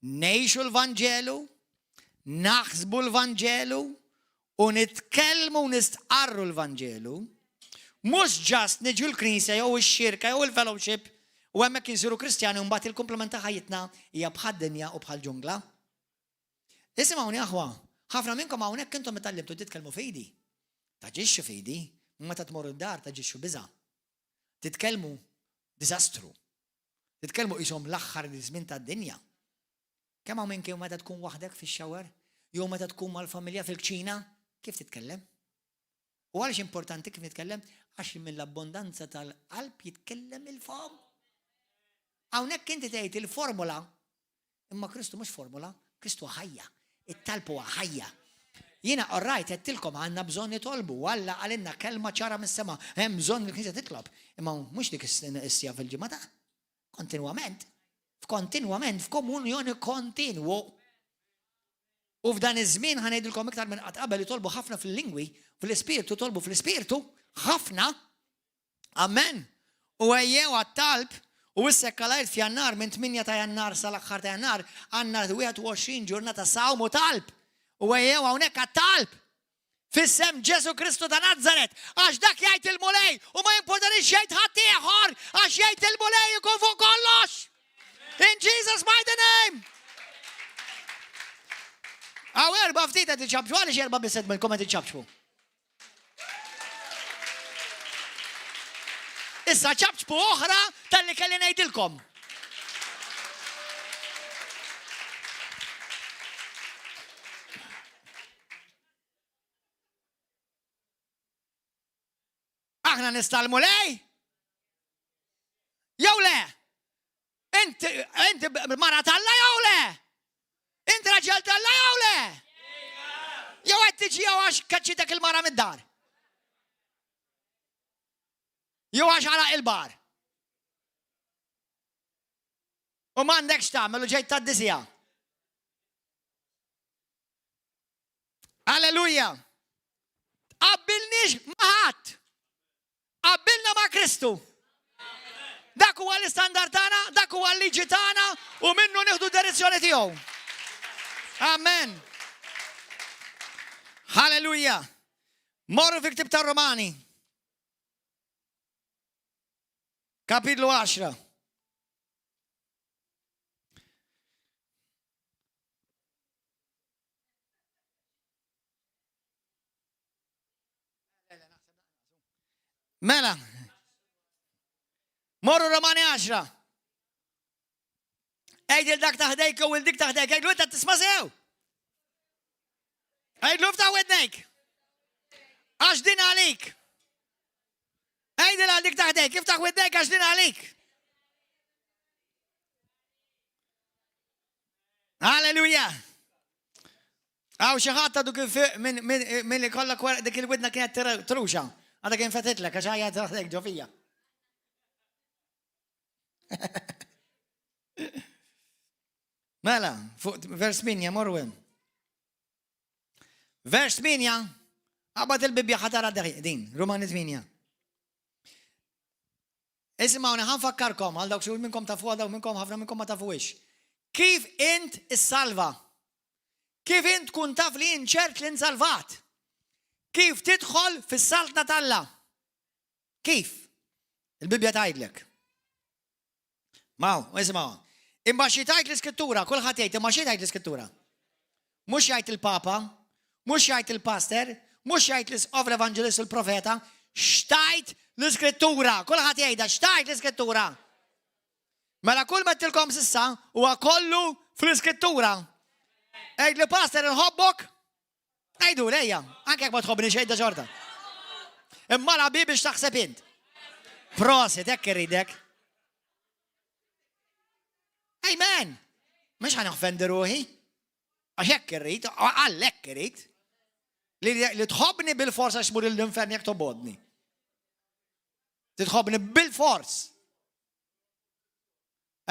ngħixu l-Vanġelu, naħsbu l-Vanġelu u nitkellmu u nistqarru l-Vanġelu, mhux ġast niġu l-knisja jew ix-xirka jew il-fellowship u hemmhekk insiru Kristjani u mbagħad il-kumplament ta' ħajjitna hija bħad-dinja u bħall-ġungla. Isimgħuni aħwa, ħafna minnkom hawnhekk intom itgħallimtu titkellmu fidi. Taġixxu fidi, meta tmorru d-dar taġixxu biża'. Titkellmu diżastru. Titkellmu qishom l-aħħar żmien tad-dinja. Kemm hawn minnkom meta tkun waħdek fix-shower jew meta tkun mal-familja fil-kċina, kif titkellem? U għaliex importanti kif nitkellem? Għax mill-abbondanza tal-qalb jitkellem il-fom. Hawnhekk inti tgħid il-formula Imma Kristu mhux formula, Kristu ħajja. It-talb huwa ħajja. Jiena all right għedtilkom għandna bżonn nitolbu, Alla qalilna kelma ċara mis-sema, hemm bżonn il-Knisja titlob. Imma mhux dik is-sija fil-ġimgħa ta' kontinwament, f'kontinwament, f'komunjoni kontinwu. U f'dan iż-żmien ħa ngħidilkom iktar minn qatt qabel itolbu ħafna fil-lingwi, fl-ispirtu, tolbu fl-ispirtu, ħafna. Amen. U ejjew għat-talb u issa hekk għal f'Jannar minn 8 ta' Jannar sal-aħħar ta' Jannar għandna 21 ġurnata sawm u talb. U ejjew hawnhekk għat-talb. F'isem Ġesu Kristu ta' Nazaret, għax dak jgħid il-Mulej u ma jimportanix jgħid ħadd ieħor għax jgħid il-Mulej ikun fuq kollox. In Jesus mighty name. Għaw erba ftit qed iċabċu għaliex erba biss qed minnkom qed iċabċu. Issa ċapċpu oħra talli kelli ngħidilkom. Aħna nista' l-mulej? Jew le? Inti inti mara talla jew le? Inti raġel talla jew le? Jew qed tiġi jew għax kaċċitek il-mara mid-dar? Jew għax għalaq il-bar? U m'għandekx tagħmel u ġejt tad-disija. Alleluja! Tqabbilniex ma' ħadd. Qabbilna ma' Kristu. Dak huwa l-istandard tagħna, dak huwa l-liġi tagħna u minnu nieħdu direzzjoni tiegħu. Amen. Halleluja. Morru fi ktib tar-Romani. Kapitlu 10. Mela, morru Romani 10. Ejdil dak taħdejk u dik taħdejk, ejdlu inta tisma sew. Ejdlu ftaħ widnejk. Għax din għalik. Ejdil għal dik taħdejk, iftaħ widnejk għax din għalik. Halleluja! Għaw xi ħadd għadu kif minn li kollha kwar dik il-widna kienet truxa. Għadha kien fetitlek għax ħajja taħdek ġo fija. Mela, fuq vers 8 morru hemm. Vers 8, qabad il-Bibbja ħatara din, Rumani 8. Isimgħuni ħa nfakkarkom għal dawk xi minnkom tafuha dawk minnkom ħafna minnkom ma tafuhiex. Kif int issalva? Kif int tkun taf li int ċert li nsalvat? Kif tidħol fis-saltna t'Alla? Kif? Il-Bibbja tgħidlek. Maw, isimgħu. Imma xi tgħid l-Iskrittura, kulħadd jgħid imma xi tgħid l-Iskrittura? Mhux jgħid il-Papa, mhux jgħid il-pastor, mhux jgħid l-isqof l-evanġelist il-profeta, x'tgħid l-Iskrittura? Kulħadd jgħidha x'tgħid l-Iskrittura? Mela kull ma tilkom sissa huwa kollu fl-Iskrittura. Għid li pastor inħobbok, Għidu lejja, anke jekk ma tħobbni xejn xorta. Imma la bi biex taħseb int. Prosit, hekk irridek. Amen. Mhux ħa noffendi ruħi. Għax hekk irrid, għal hekk irrid. Li tħobbni bil-fors għax mur l-infern jekk tobodni. Titħobbni bil-fors.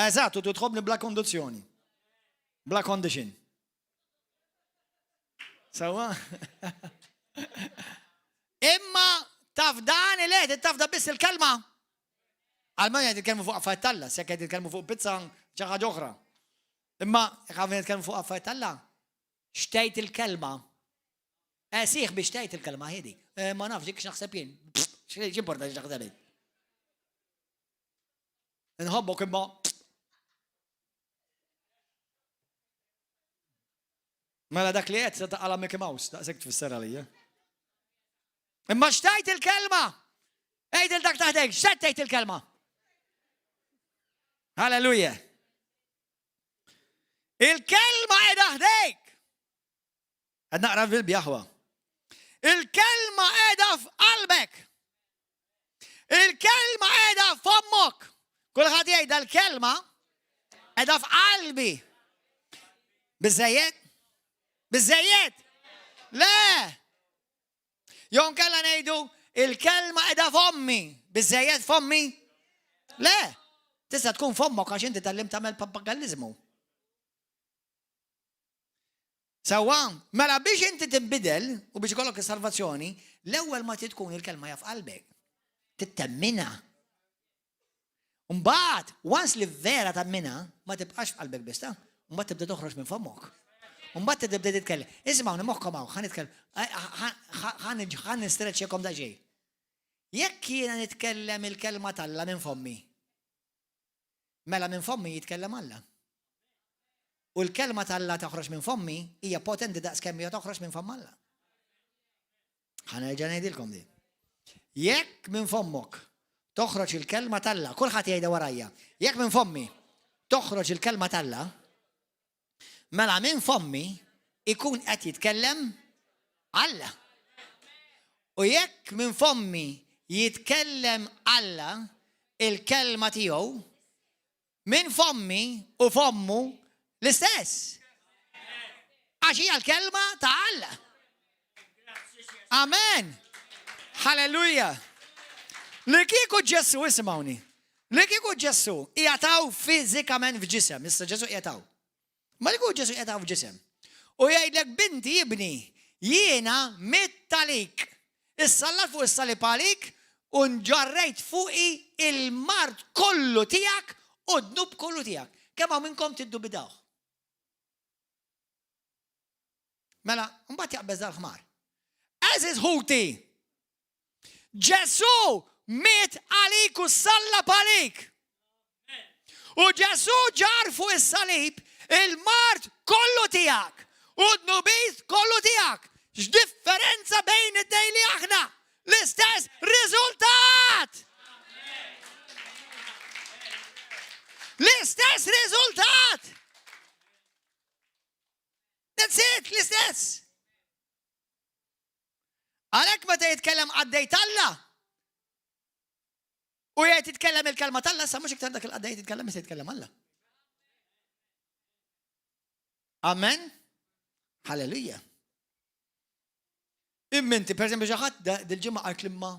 Eżatt, u titħobbni bla kondizzjoni. Bla condition. Sawa? Imma taf dan il taf da biss il-kelma. Għalma jgħid jitkellmu fuq affarijiet talla, se jgħid jitkellmu fuq pizza xi ħaġa oħra. Imma jekk għamil jitkellmu fuq affarijiet talla, xtejt il-kelma. Eh, sieħ biex tgħid il-kelma ħidi. Eh, ma nafx dik x'naħseb jien. X'importa x'naħseb jien. Nħobbok imma Mela dak li qed se taqala Mickey Mouse, daqshekk tfisser għalija. Imma xtajt il-kelma! Għid il dak taħdek, x'qed tgħid il-kelma? Halleluja. Il-kelma qiegħda ħdejk. Qed naqra fil-bjaħwa. Il-kelma qiegħda f'qalbek. Il-kelma qiegħda f'ommok. Kulħadd jgħidha l-kelma qiegħda f'qalbi. Biżejjed? Biżejjed? Le! Jew nkella ngħidu il-kelma qiegħda f'ommi. Biżejjed f'ommi? Le! Tista' tkun f'ommok għax inti tallim tagħmel pappagallizmu. Sewwa, mela biex inti tinbidel u biex ikollok is-salvazzjoni, l-ewwel ma trid tkun il-kelma hija f'qalbek. Tittemminha. Mbagħad, once li vera temminha, ma tibqax f'qalbek biss ta' mbagħad tibda toħroġ minn fommok. Mbagħad tibda titkellem. Isimgħu moħħkom hawn, ħa nitkellem, ħa nistreċċjakom daqsxejn. Jekk jiena nitkellem il-kelma t'Alla minn fommi, Mela minn fommi jitkellem Alla. U l-kelma t'Alla toħroġ minn fommi hija potenti daqs kemm hija toħroġ minn fomm Alla. Ħa nerġa' ngħidilkom din. Jekk minn fommok toħroġ il-kelma t'Alla, kulħadd jgħidha warajja. Jekk minn fommi toħroġ il-kelma t'Alla, mela minn fommi ikun qed jitkellem Alla. U jekk minn fommi jitkellem Alla il-kelma tiegħu, minn fommi u fommu l-istess. Għax hija l-kelma ta' Alla. Amen. Halleluja. Li kieku Ġesù, isimgħuni, li kieku Ġesù jataw fiżikament f'ġisem, issa Ġesù jataw. Ma li kieku Ġesù jataw f'ġisem. U jgħidlek binti ibni, jiena mitt għalik. Issallat fuq is-salib għalik u nġarrejt fuqi il-mard kollu tiegħek u d-dnub kollu tiegħek. Kemm hawn minnkom tiddubidawh? Mela, mbagħad jaqbeż dal-ħmar. Għeżież ħuti, Ġesù miet għalik u sallab għalik. U Ġesù ġar fuq is-salib il-mard kollu tiegħek u d-dnubiet kollu tiegħek. X'differenza bejn it-tnejn li aħna? L-istess riżultat! L-istess riżultat! That's it, l-istess. Għalhekk meta jitkellem qaddej t'Alla u jgħid jitkellem il-kelma t'Alla, sa mhux iktar dak il-qaddej jitkellem se jitkellem Alla. Amen. Halleluja. Imminti, per eżempju, xi ħadd dil-ġimgħa qalt imma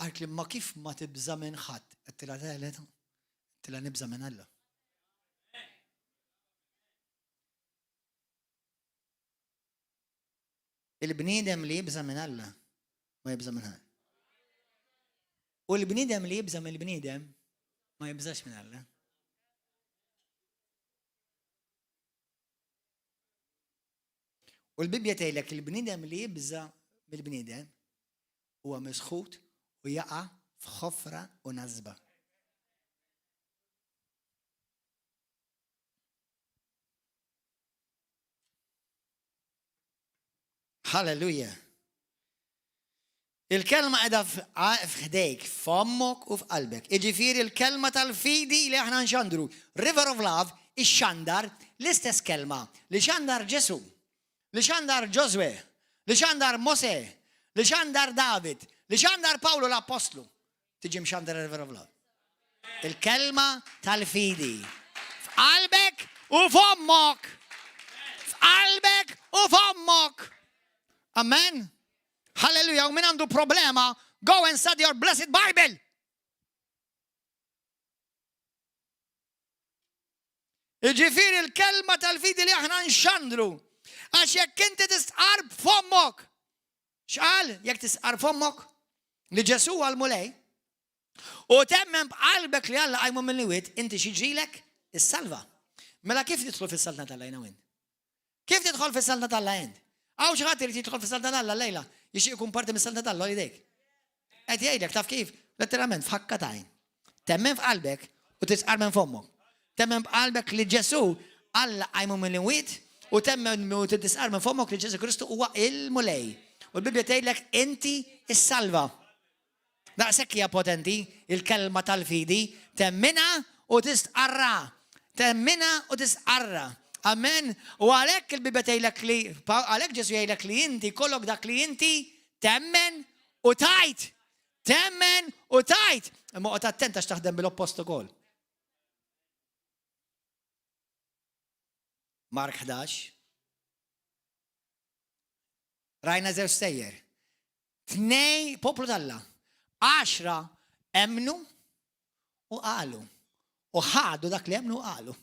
qalt imma kif ma tibża' minn ħadd. Għedtilha le, le, għedtilha nibża' minn Alla. Il-bniedem li jibża' minn Alla ma jibża' minn ħadd. U l-bniedem li jibża' mill-bniedem ma jibżax minn Alla. U l-Bibbja tgħidlek il-bniedem li jibża' mill-bniedem huwa misħut u jaqa' f'ħofra u nasba. Halleluja. Il-kelma qiegħda f'ħdejk, f'ommok u f'qalbek. Iġifieri l-kelma tal-fidi li aħna nxandru. River of Love ixxandar l-istess kelma li xandar Ġesu, li xandar Ġożwe, li xandar Mose, li xandar David, li xandar Pawlu l-Appostlu. Tiġi mxandra River of Love. Il-kelma tal-fidi. F'qalbek u f'ommok. F'qalbek u f'ommok. Amen. Halleluja, u min għandu problema, go and study your blessed Bible. Iġifieri l-kelma tal-fidi li aħna nxandru. Għax jekk inti tistqar b'fommok. X'qal jekk tistqar fommok li Ġesu għal mulej u temmen b'qalbek li Alla qajmu mill-imwiet, inti x'jiġrilek? Issalva. Mela kif nidħlu fis-saltna t'Alla jiena u int? Kif tidħol fis-saltna t'Alla int? Hawn xi ħadd irid jidħol fis-saltna t'Alla llejla, jixtieq ikun parti mis-saltna t'Alla idejk. Qed jgħidlek taf kif? Letteralment f'ħakka t'għajn. Temmen f'qalbek u tistqarr minn fommok. Temmen b'qalbek li Ġesù Alla qajmu mill-imwiet u temmen u tistqarr minn fommok li Ġesù Kristu huwa il-Mulej. U l-Bibbja tgħidlek inti issalva. Daqshekk hija potenti il-kelma tal-fidi, temminha u tistqarrha. Temminha u tistqarrha. Amen. U għalhekk il-Bibbja tgħidlek li għalhekk Ġesù jgħidlek li inti kollok dak li inti temmen u tgħid. Temmen u tgħid. Imma oqgħod attent għax taħdem bil-oppost ukoll. Mark 11. Rajna żewġ stejjer. Tnej poplu t'Alla. Għaxra emnu u qalu. U ħadu dak li emnu u qalu.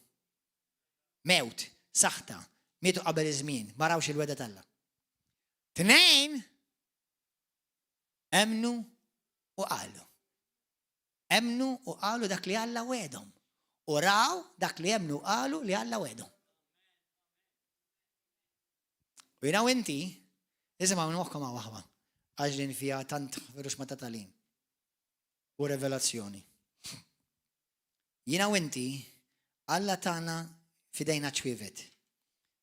Mewt, saħta, mietu qabel iż-żmien, ma rawx il-weda t'Alla. Tnejn emnu u qalu. Emnu u qalu dak li Alla wedhom. U raw dak li emnu u qalu li Alla wedhom. U jiena u inti, isimgħu minn moħħkom hawn aħwa, għax din fiha tant ruxma ta' tagħlim u revelazzjoni. Jiena u inti, Alla tana f'idejna ċwievet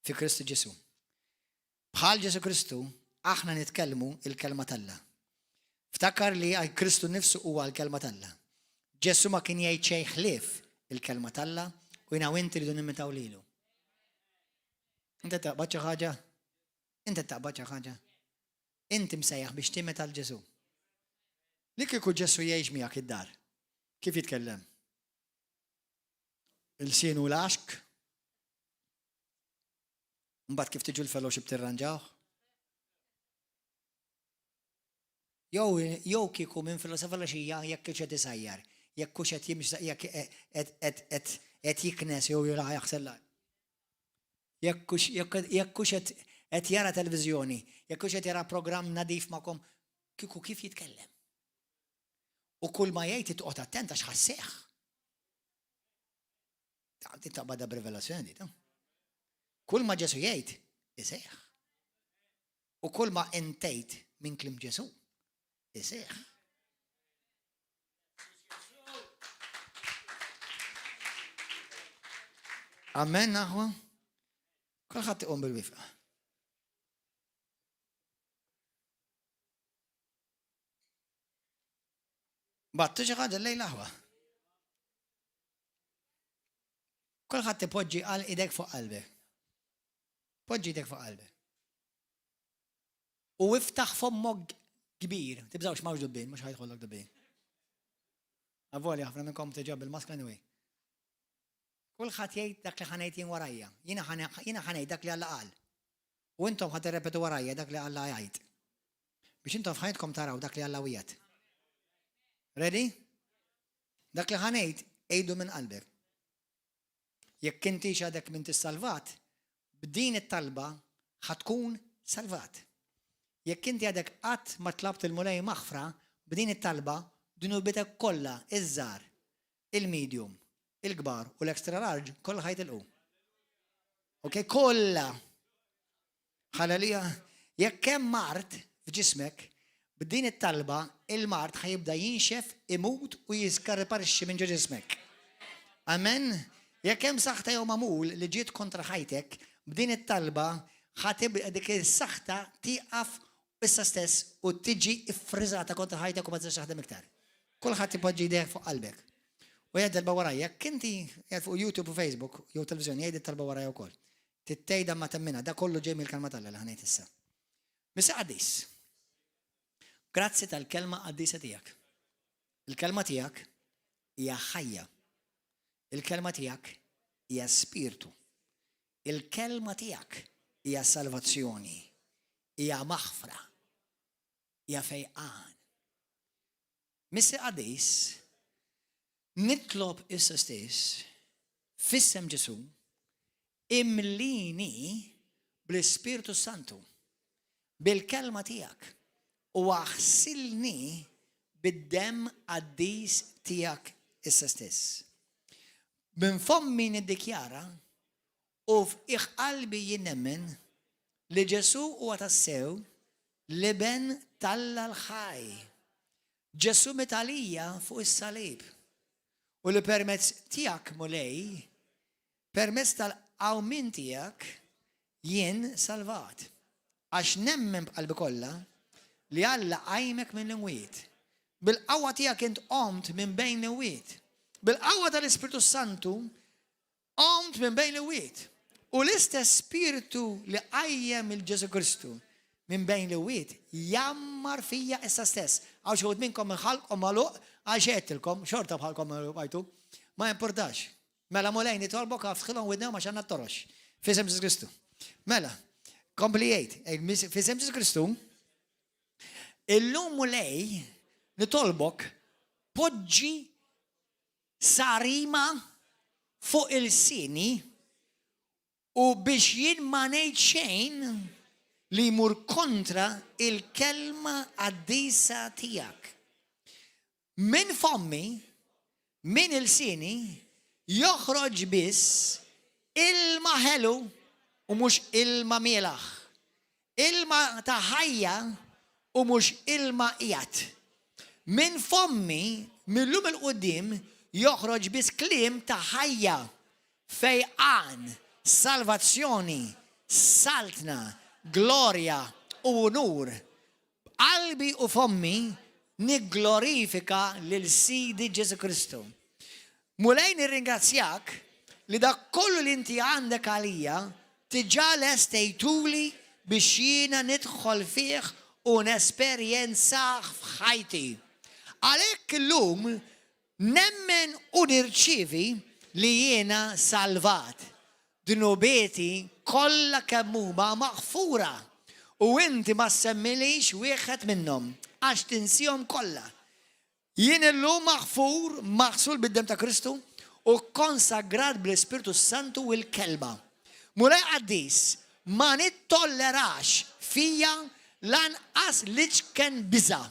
fi Kristu Ġesu. Bħal Ġesu Kristu, aħna nitkellmu il-kelma t'Alla. Ftakar li għal Kristu nifsu huwa l-kelma t'Alla. Ġesu ma kien jgħid xejn ħlief il-kelma t'Alla u jiena u inti rridu nimitaw lilu. Inti taqbad xi ħaġa? Inti taqbad xi ħaġa? Inti msejjaħ biex timita 'l Ġesù. Li kieku Ġesù jgħix miegħek id-dar, kif jitkellem? Ilsienu laxk? Mbagħad kif tiġu l-fellowship tirranġawh? Jew jew kieku minn filosofija jekk hux qed isajjar, jekk hux qed jimxi jekk qed qed qed jiknes jew jaħsel l Jekk hux jekk hux qed qed jara televiżjoni, jekk hux qed jara programm nadif magħkom, kieku kif jitkellem. U kull ma jgħid toqgħod attent għax ħasseħ. Taqbadha b'rivelazzjoni, ta' Kull ma Ġesu jgħid, iseħħ. U kull ma intejt minn kliem Ġesu, iseħħ. Amen, aħwa. Kulħadd iqum bil-wifqa. Battu xi ħaġa lejl aħwa. Kulħadd ipoġġi għal idek fuq qalbek. Poġġi idek fuq qalbek. U iftaħ fommok kbir. Tibżawx mawx dubbin, mhux ħajtħollok dubbin. Avolja ħafna minnkom tiġa bil-maskla anyway. Kulħadd jgħid dak li ħanejt jien warajja. Jiena ħanejt dak li Alla qal. U intom ħa tirrepetu warajja dak li Alla jgħid. Biex intom f'ħajtkom taraw dak li Alla wiegħed. Ready? Dak li ħanejt għidu minn qalbek. Jekk intix għadek m'intix salvat, b'din it-talba ħa tkun salvat. Jekk inti għadek qatt ma tlabt il-Mulej maħfra, b'din it-talba dnubitek kollha, iż-żgħar, il-medium, il-kbar u l-extra large kollha ħa jitilqu. Ok, kollha. Ħalelija, jekk hemm mard. f'ġismek, b'din it-talba il-mard ħa jibda jinxef, imut u jiskarparixxi minn ġo ġismek. Amen. Jekk hemm saħta jew magħmul li ġiet kontra ħajtek, b'din it-talba ħa tibda dik is-saħta tieqaf issa stess u tiġi iffriżata kontra ħajtek u ma tistax taħdem iktar. Kulħadd ipoġġi jdejh fuq qalbek. U jgħid talba warajja, jekk inti qiegħed fuq YouTube u Facebook jew televiżjoni jgħid it-talba warajja wkoll. Tgħidha imma temminha, da kollu ġej mill-kelma t'Alla li ħa ngħid issa. Missier Qaddis. Grazzi tal-kelma qaddisa tiegħek. Il-kelma tiegħek hija ħajja. Il-kelma tiegħek hija spirtu. Il-kelma tiegħek hija salvazzjoni, hija maħfra, hija fejqan. Missier Qaddis, nitlob issa stess, f'isem Ġesù, imlini bl-Ispirtu Santu, bil-kelma tiegħek, u aħsilni bid-demm qaddis tiegħek issa stess. Minn fommi niddikjara u f'qiegħ qalbi jien nemmen li Ġesù huwa tassew l-Iben t'Alla l-ħaj. Ġesù miet għalija fuq is-salib. U li permezz tiegħek Mulej, permezz tal-qawmien tiegħek jien salvat. Għax nemmen b'qalbi kollha li Alla qajmek minn l-imwiet. Bil-qawwa tiegħek int qomt minn bejn l-imwiet. Bil-qawwa tal-Ispirtu Santu qomt minn bejn l-imwiet. U l-istess spiritu li qajjem lil Ġesù Kristu minn bejn l-imwiet jgħammar fija issa stess. Hawn xi wħud minnkom minn ħalqkom magħluq għax għedtilkom, xorta b'ħalqkom magħluq bqajtu. Ma importax. Mela Mulej nitolbok aftħilhom widnejhom għax għandna t-torox. F'isem Ġesù Kristu. Mela, kompli jgħid, f'isem Ġesù Kristu, illum Mulej nitolbok poġġi sarima fuq ilsieni u biex jien ma ngħid xejn li jmur kontra il-kelma qaddisa tiegħek. Minn fommi, minn ilsieni, joħroġ biss ilma ħelu u mhux ilma mielaħ. Ilma ta' ħajja u mhux ilma qiegħed. Minn fommi, mil-lum 'il quddiem, joħroġ biss kliem ta' ħajja, fejqan, salvazzjoni, saltna, glorja u unur. B'qalbi u fommi nigglorifika lil Sidi Ġesù Kristu. Mulej nirringrazzjak li dak kollu li inti għandek għalija diġà lestejtuli biex jiena nidħol fih u nesperjenzah f'ħajti. Għalhekk illum nemmen u nirċievi li jiena salvat. Dnubieti kollha kemm huma maħfura u inti ma ssemmilix wieħed minnhom għax tinsihom kollha. Jien illum maħfur, maħsul bid-demm ta' Kristu u konsagrat bl-Ispirtu Santu u l-Kelma. Mulej Qaddis, ma nittollerax fija lanqas l-iċken biża'.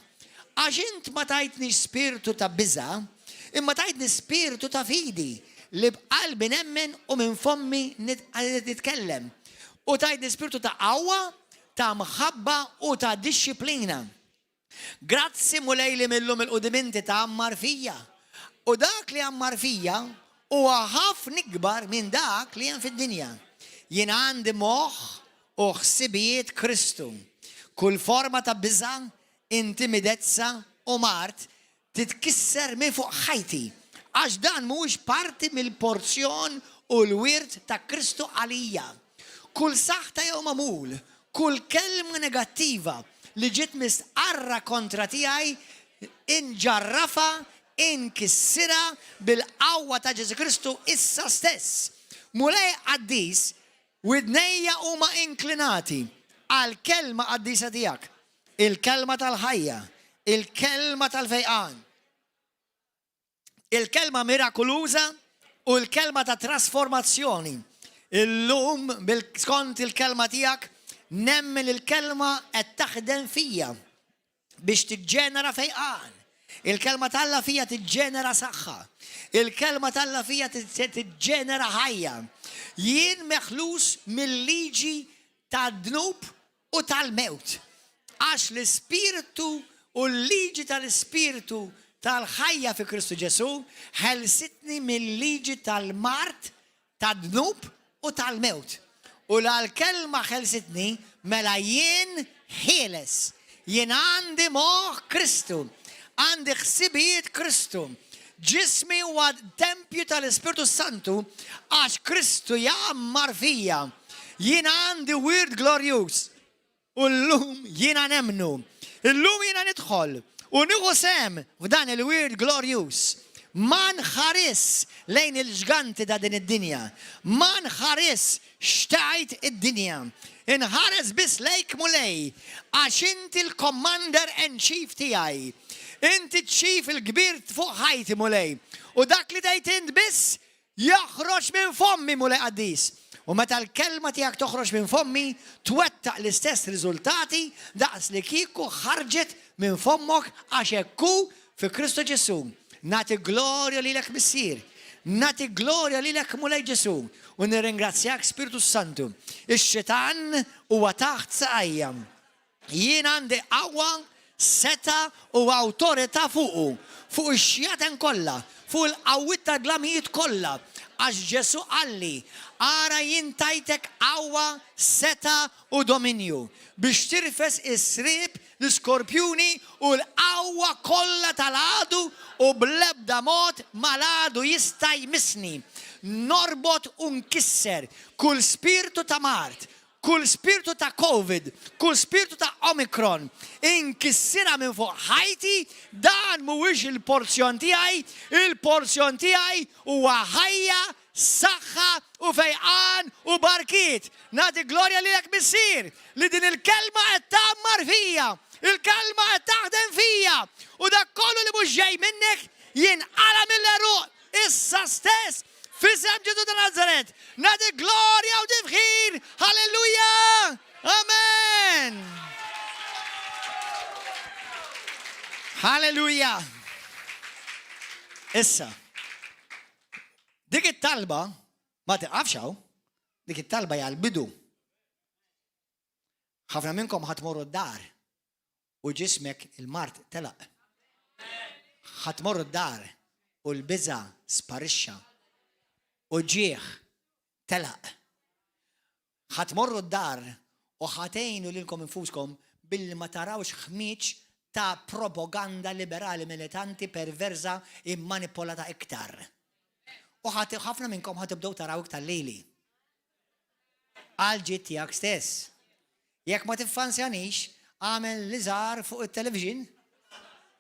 Għax int ma tajtnix spirtu ta' biża', imma tajtni spirtu ta' fidi li b'qalbi nemmen u minn fommi nitkellem. U tajtni spirtu ta' qawwa, ta' mħabba u ta' dixxiplina. Grazzi Mulej li mil-lum 'il quddiem inti tgħammar fija. U dak li jgħammar fija huwa ħafna ikbar minn dak li hemm fid-dinja. Jien għandi moħħ u ħsibijiet Kristu. Kull forma ta' biża', intimidezza u mard titkisser minn fuq ħajti, għax dan mhuwiex parti mill-porzjon u l-wirt ta' Kristu għalija. Kull saħta jew magħmul, kull kelma negattiva li ġiet mistqarra kontra tiegħi, inġarrafha, inkissirha bil-qawwa ta' Ġesù Kristu issa stess. Mulej qaddis, widnejja huma inklinati għall-kelma qaddisa tiegħek, il-kelma tal-ħajja, il-kelma tal-fejqan, il-kelma mirakuluża u l-kelma ta' trasformazzjoni. Illum, skont il-kelma tiegħek, nemmen li l-kelma qed taħdem fija biex tiġġenera fejqan. Il-kelma t'Alla fija tiġġenera saħħa. Il-kelma t'Alla fija tiġġenera ħajja. Jien meħlus mill-liġi tad-dnub u tal-mewt. Għax l-Ispirtu u l-liġi tal-Ispirtu tal-ħajja fi Kristu Ġesù ħelsitni mill-liġi tal-mard, tad-dnub u tal-mewt. U la l-kelma ħelsitni, mela jien ħieles. Jien għandi moħħ Kristu. Għandi ħsibijiet Kristu. Ġismi huwa tempju tal-Ispirtu Santu għax Kristu jgħammar fija. Jien għandi wirt glorjuż. U llum jiena nemmnu. Illum jiena nidħol u nieħu sehem f'dan il-wirt glorjuż. Ma nħarisx lejn il-ġganti ta' din id-dinja. Ma nħarisx x'tgħid id-dinja. Inħares biss lejk Mulej, għax inti l-Commander and Chief tiegħi. Inti ċ-Chief il-kbir fuq ħajti Mulej. U dak li tgħid int biss Joħroġ minn fommi, Mulej Qaddis. U meta l-kelma tiegħek toħroġ minn fommi, twettaq l-istess riżultati daqs li kieku ħarġet minn fommok għax hekk hu fi Kristu Ġesù. Nagħti glorja lilek Missier. Nagħti glorja lilek Mulej Ġesù u nirringrazzjak Spirtu Santu. Ix-xitan huwa taħt saqajja. Jien għandi qawwa, setgħa u awtorità fuqu, fuq ix-xjaten kollha, fuq il-qawwiet tad-dlamijiet kollha, għax Ġesù qalli, Ara jien tajtek qawwa, setgħa u dominju, biex tirfes is-sriep, l-iskorpjuni u l-qawwa kollha tal-għadu u bl-ebda mod ma l-għadu jista' jmissni. Norbot u nkisser kull spirtu ta' mard, Kull spirtu ta' Covid, kull spirtu ta' Omicron, inkissirha minn fuq ħajti, dan mhuwiex il-porzjon tiegħi, il-porzjon tiegħi huwa ħajja, saħħa u fejqan u barkiet. Nagħti glorja lilek Missier li din il-kelma qed tgħammar fija, il-kelma qed taħdem fija u dak kollu li mhux ġej minnek jinqala' mill-għeruq issa stess F'isem Ġesù ta' Nazaret, nagħti glorja u tifħir. Halleluja! Amen! Halleluja! Issa, dik it-talba ma tiqafx hawn, dik it-talba hija l-bidu. Ħafna minnkom ħa tmorru d-dar u ġismek il-mard telaq. Ħa tmorru d-dar u l-biża' sparixxa. U ġieħ telaq. Ħa tmorru d-dar u ħa tgħinu lilkom infuskom billi ma tarawx ħmieġ ta' propaganda liberali militanti perverża immanipolata iktar. U ħafna minnkom ħa tibdew taraw iktar lili. Għall-ġid tiegħek stess. Jekk ma tiffansjanix, agħmel l-iżgħar fuq it-television.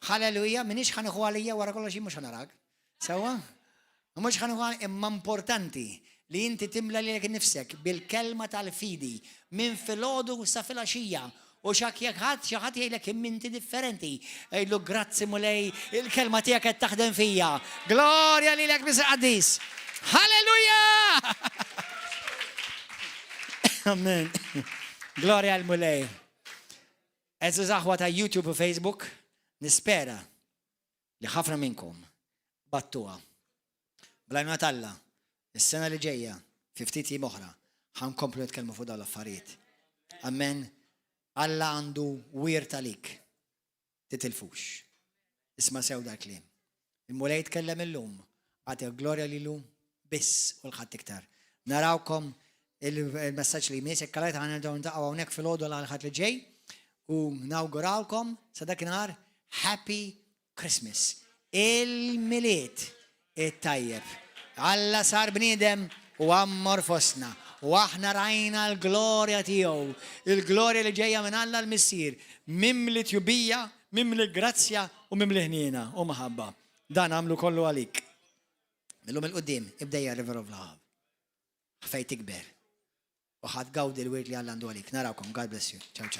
Halleluja, m'iniex ħa nieħu għalija wara kollox jien mhux ħa narak. Sewwa? Mhux ħa nieħu imma importanti li inti timla lilek innifsek bil-kelma tal-fidi minn filgħodu sa filgħaxija. U xak jekk ħadd xi ħadd jgħidlek imma inti differenti, għidlu grazzi Mulej, il-kelma tiegħek qed taħdem fija. Glorja lilek Missier Qaddis. Halleluja! Amen. Glorja għal Mulej. Għeżież aħwa ta' YouTube u Facebook, nispera li ħafna minnkom battuha. Bl-għajnuna t'Alla, is-sena li ġejja, fi ftit jiem oħra, ħa nkomplu nitkellmu fuq dawn l-affarijiet. Amen. Alla għandu wirt għalik. Titilfux. Isma' sew dal-kliem. Il-Mulej tkellem illum, agħti glorja lilu biss u 'l ħadd iktar. Narawkom il-messaġġ li jmiss, jekk Alla jrid ħa nerġgħu niltaqgħu hawnhekk filgħodu l-Ħadd li ġej u nawgurawlkom sa dakinhar Happy Christmas. Il-Milied it-tajjeb. Alla sar bniedem u għammar fostna u aħna rajna l-glorja tiegħu, il-glorja li ġejja minn Alla l-Missier, mimli tjubija, mimli grazzja u mimli ħniena u maħabba. Dan għamlu kollu għalik. Millum 'il quddiem, ibda River of Love. Fejn tikber. U ħa tgawdi l-wirt li Alla għandu għalik. Narawkom. God bless you. Ciao, ciao.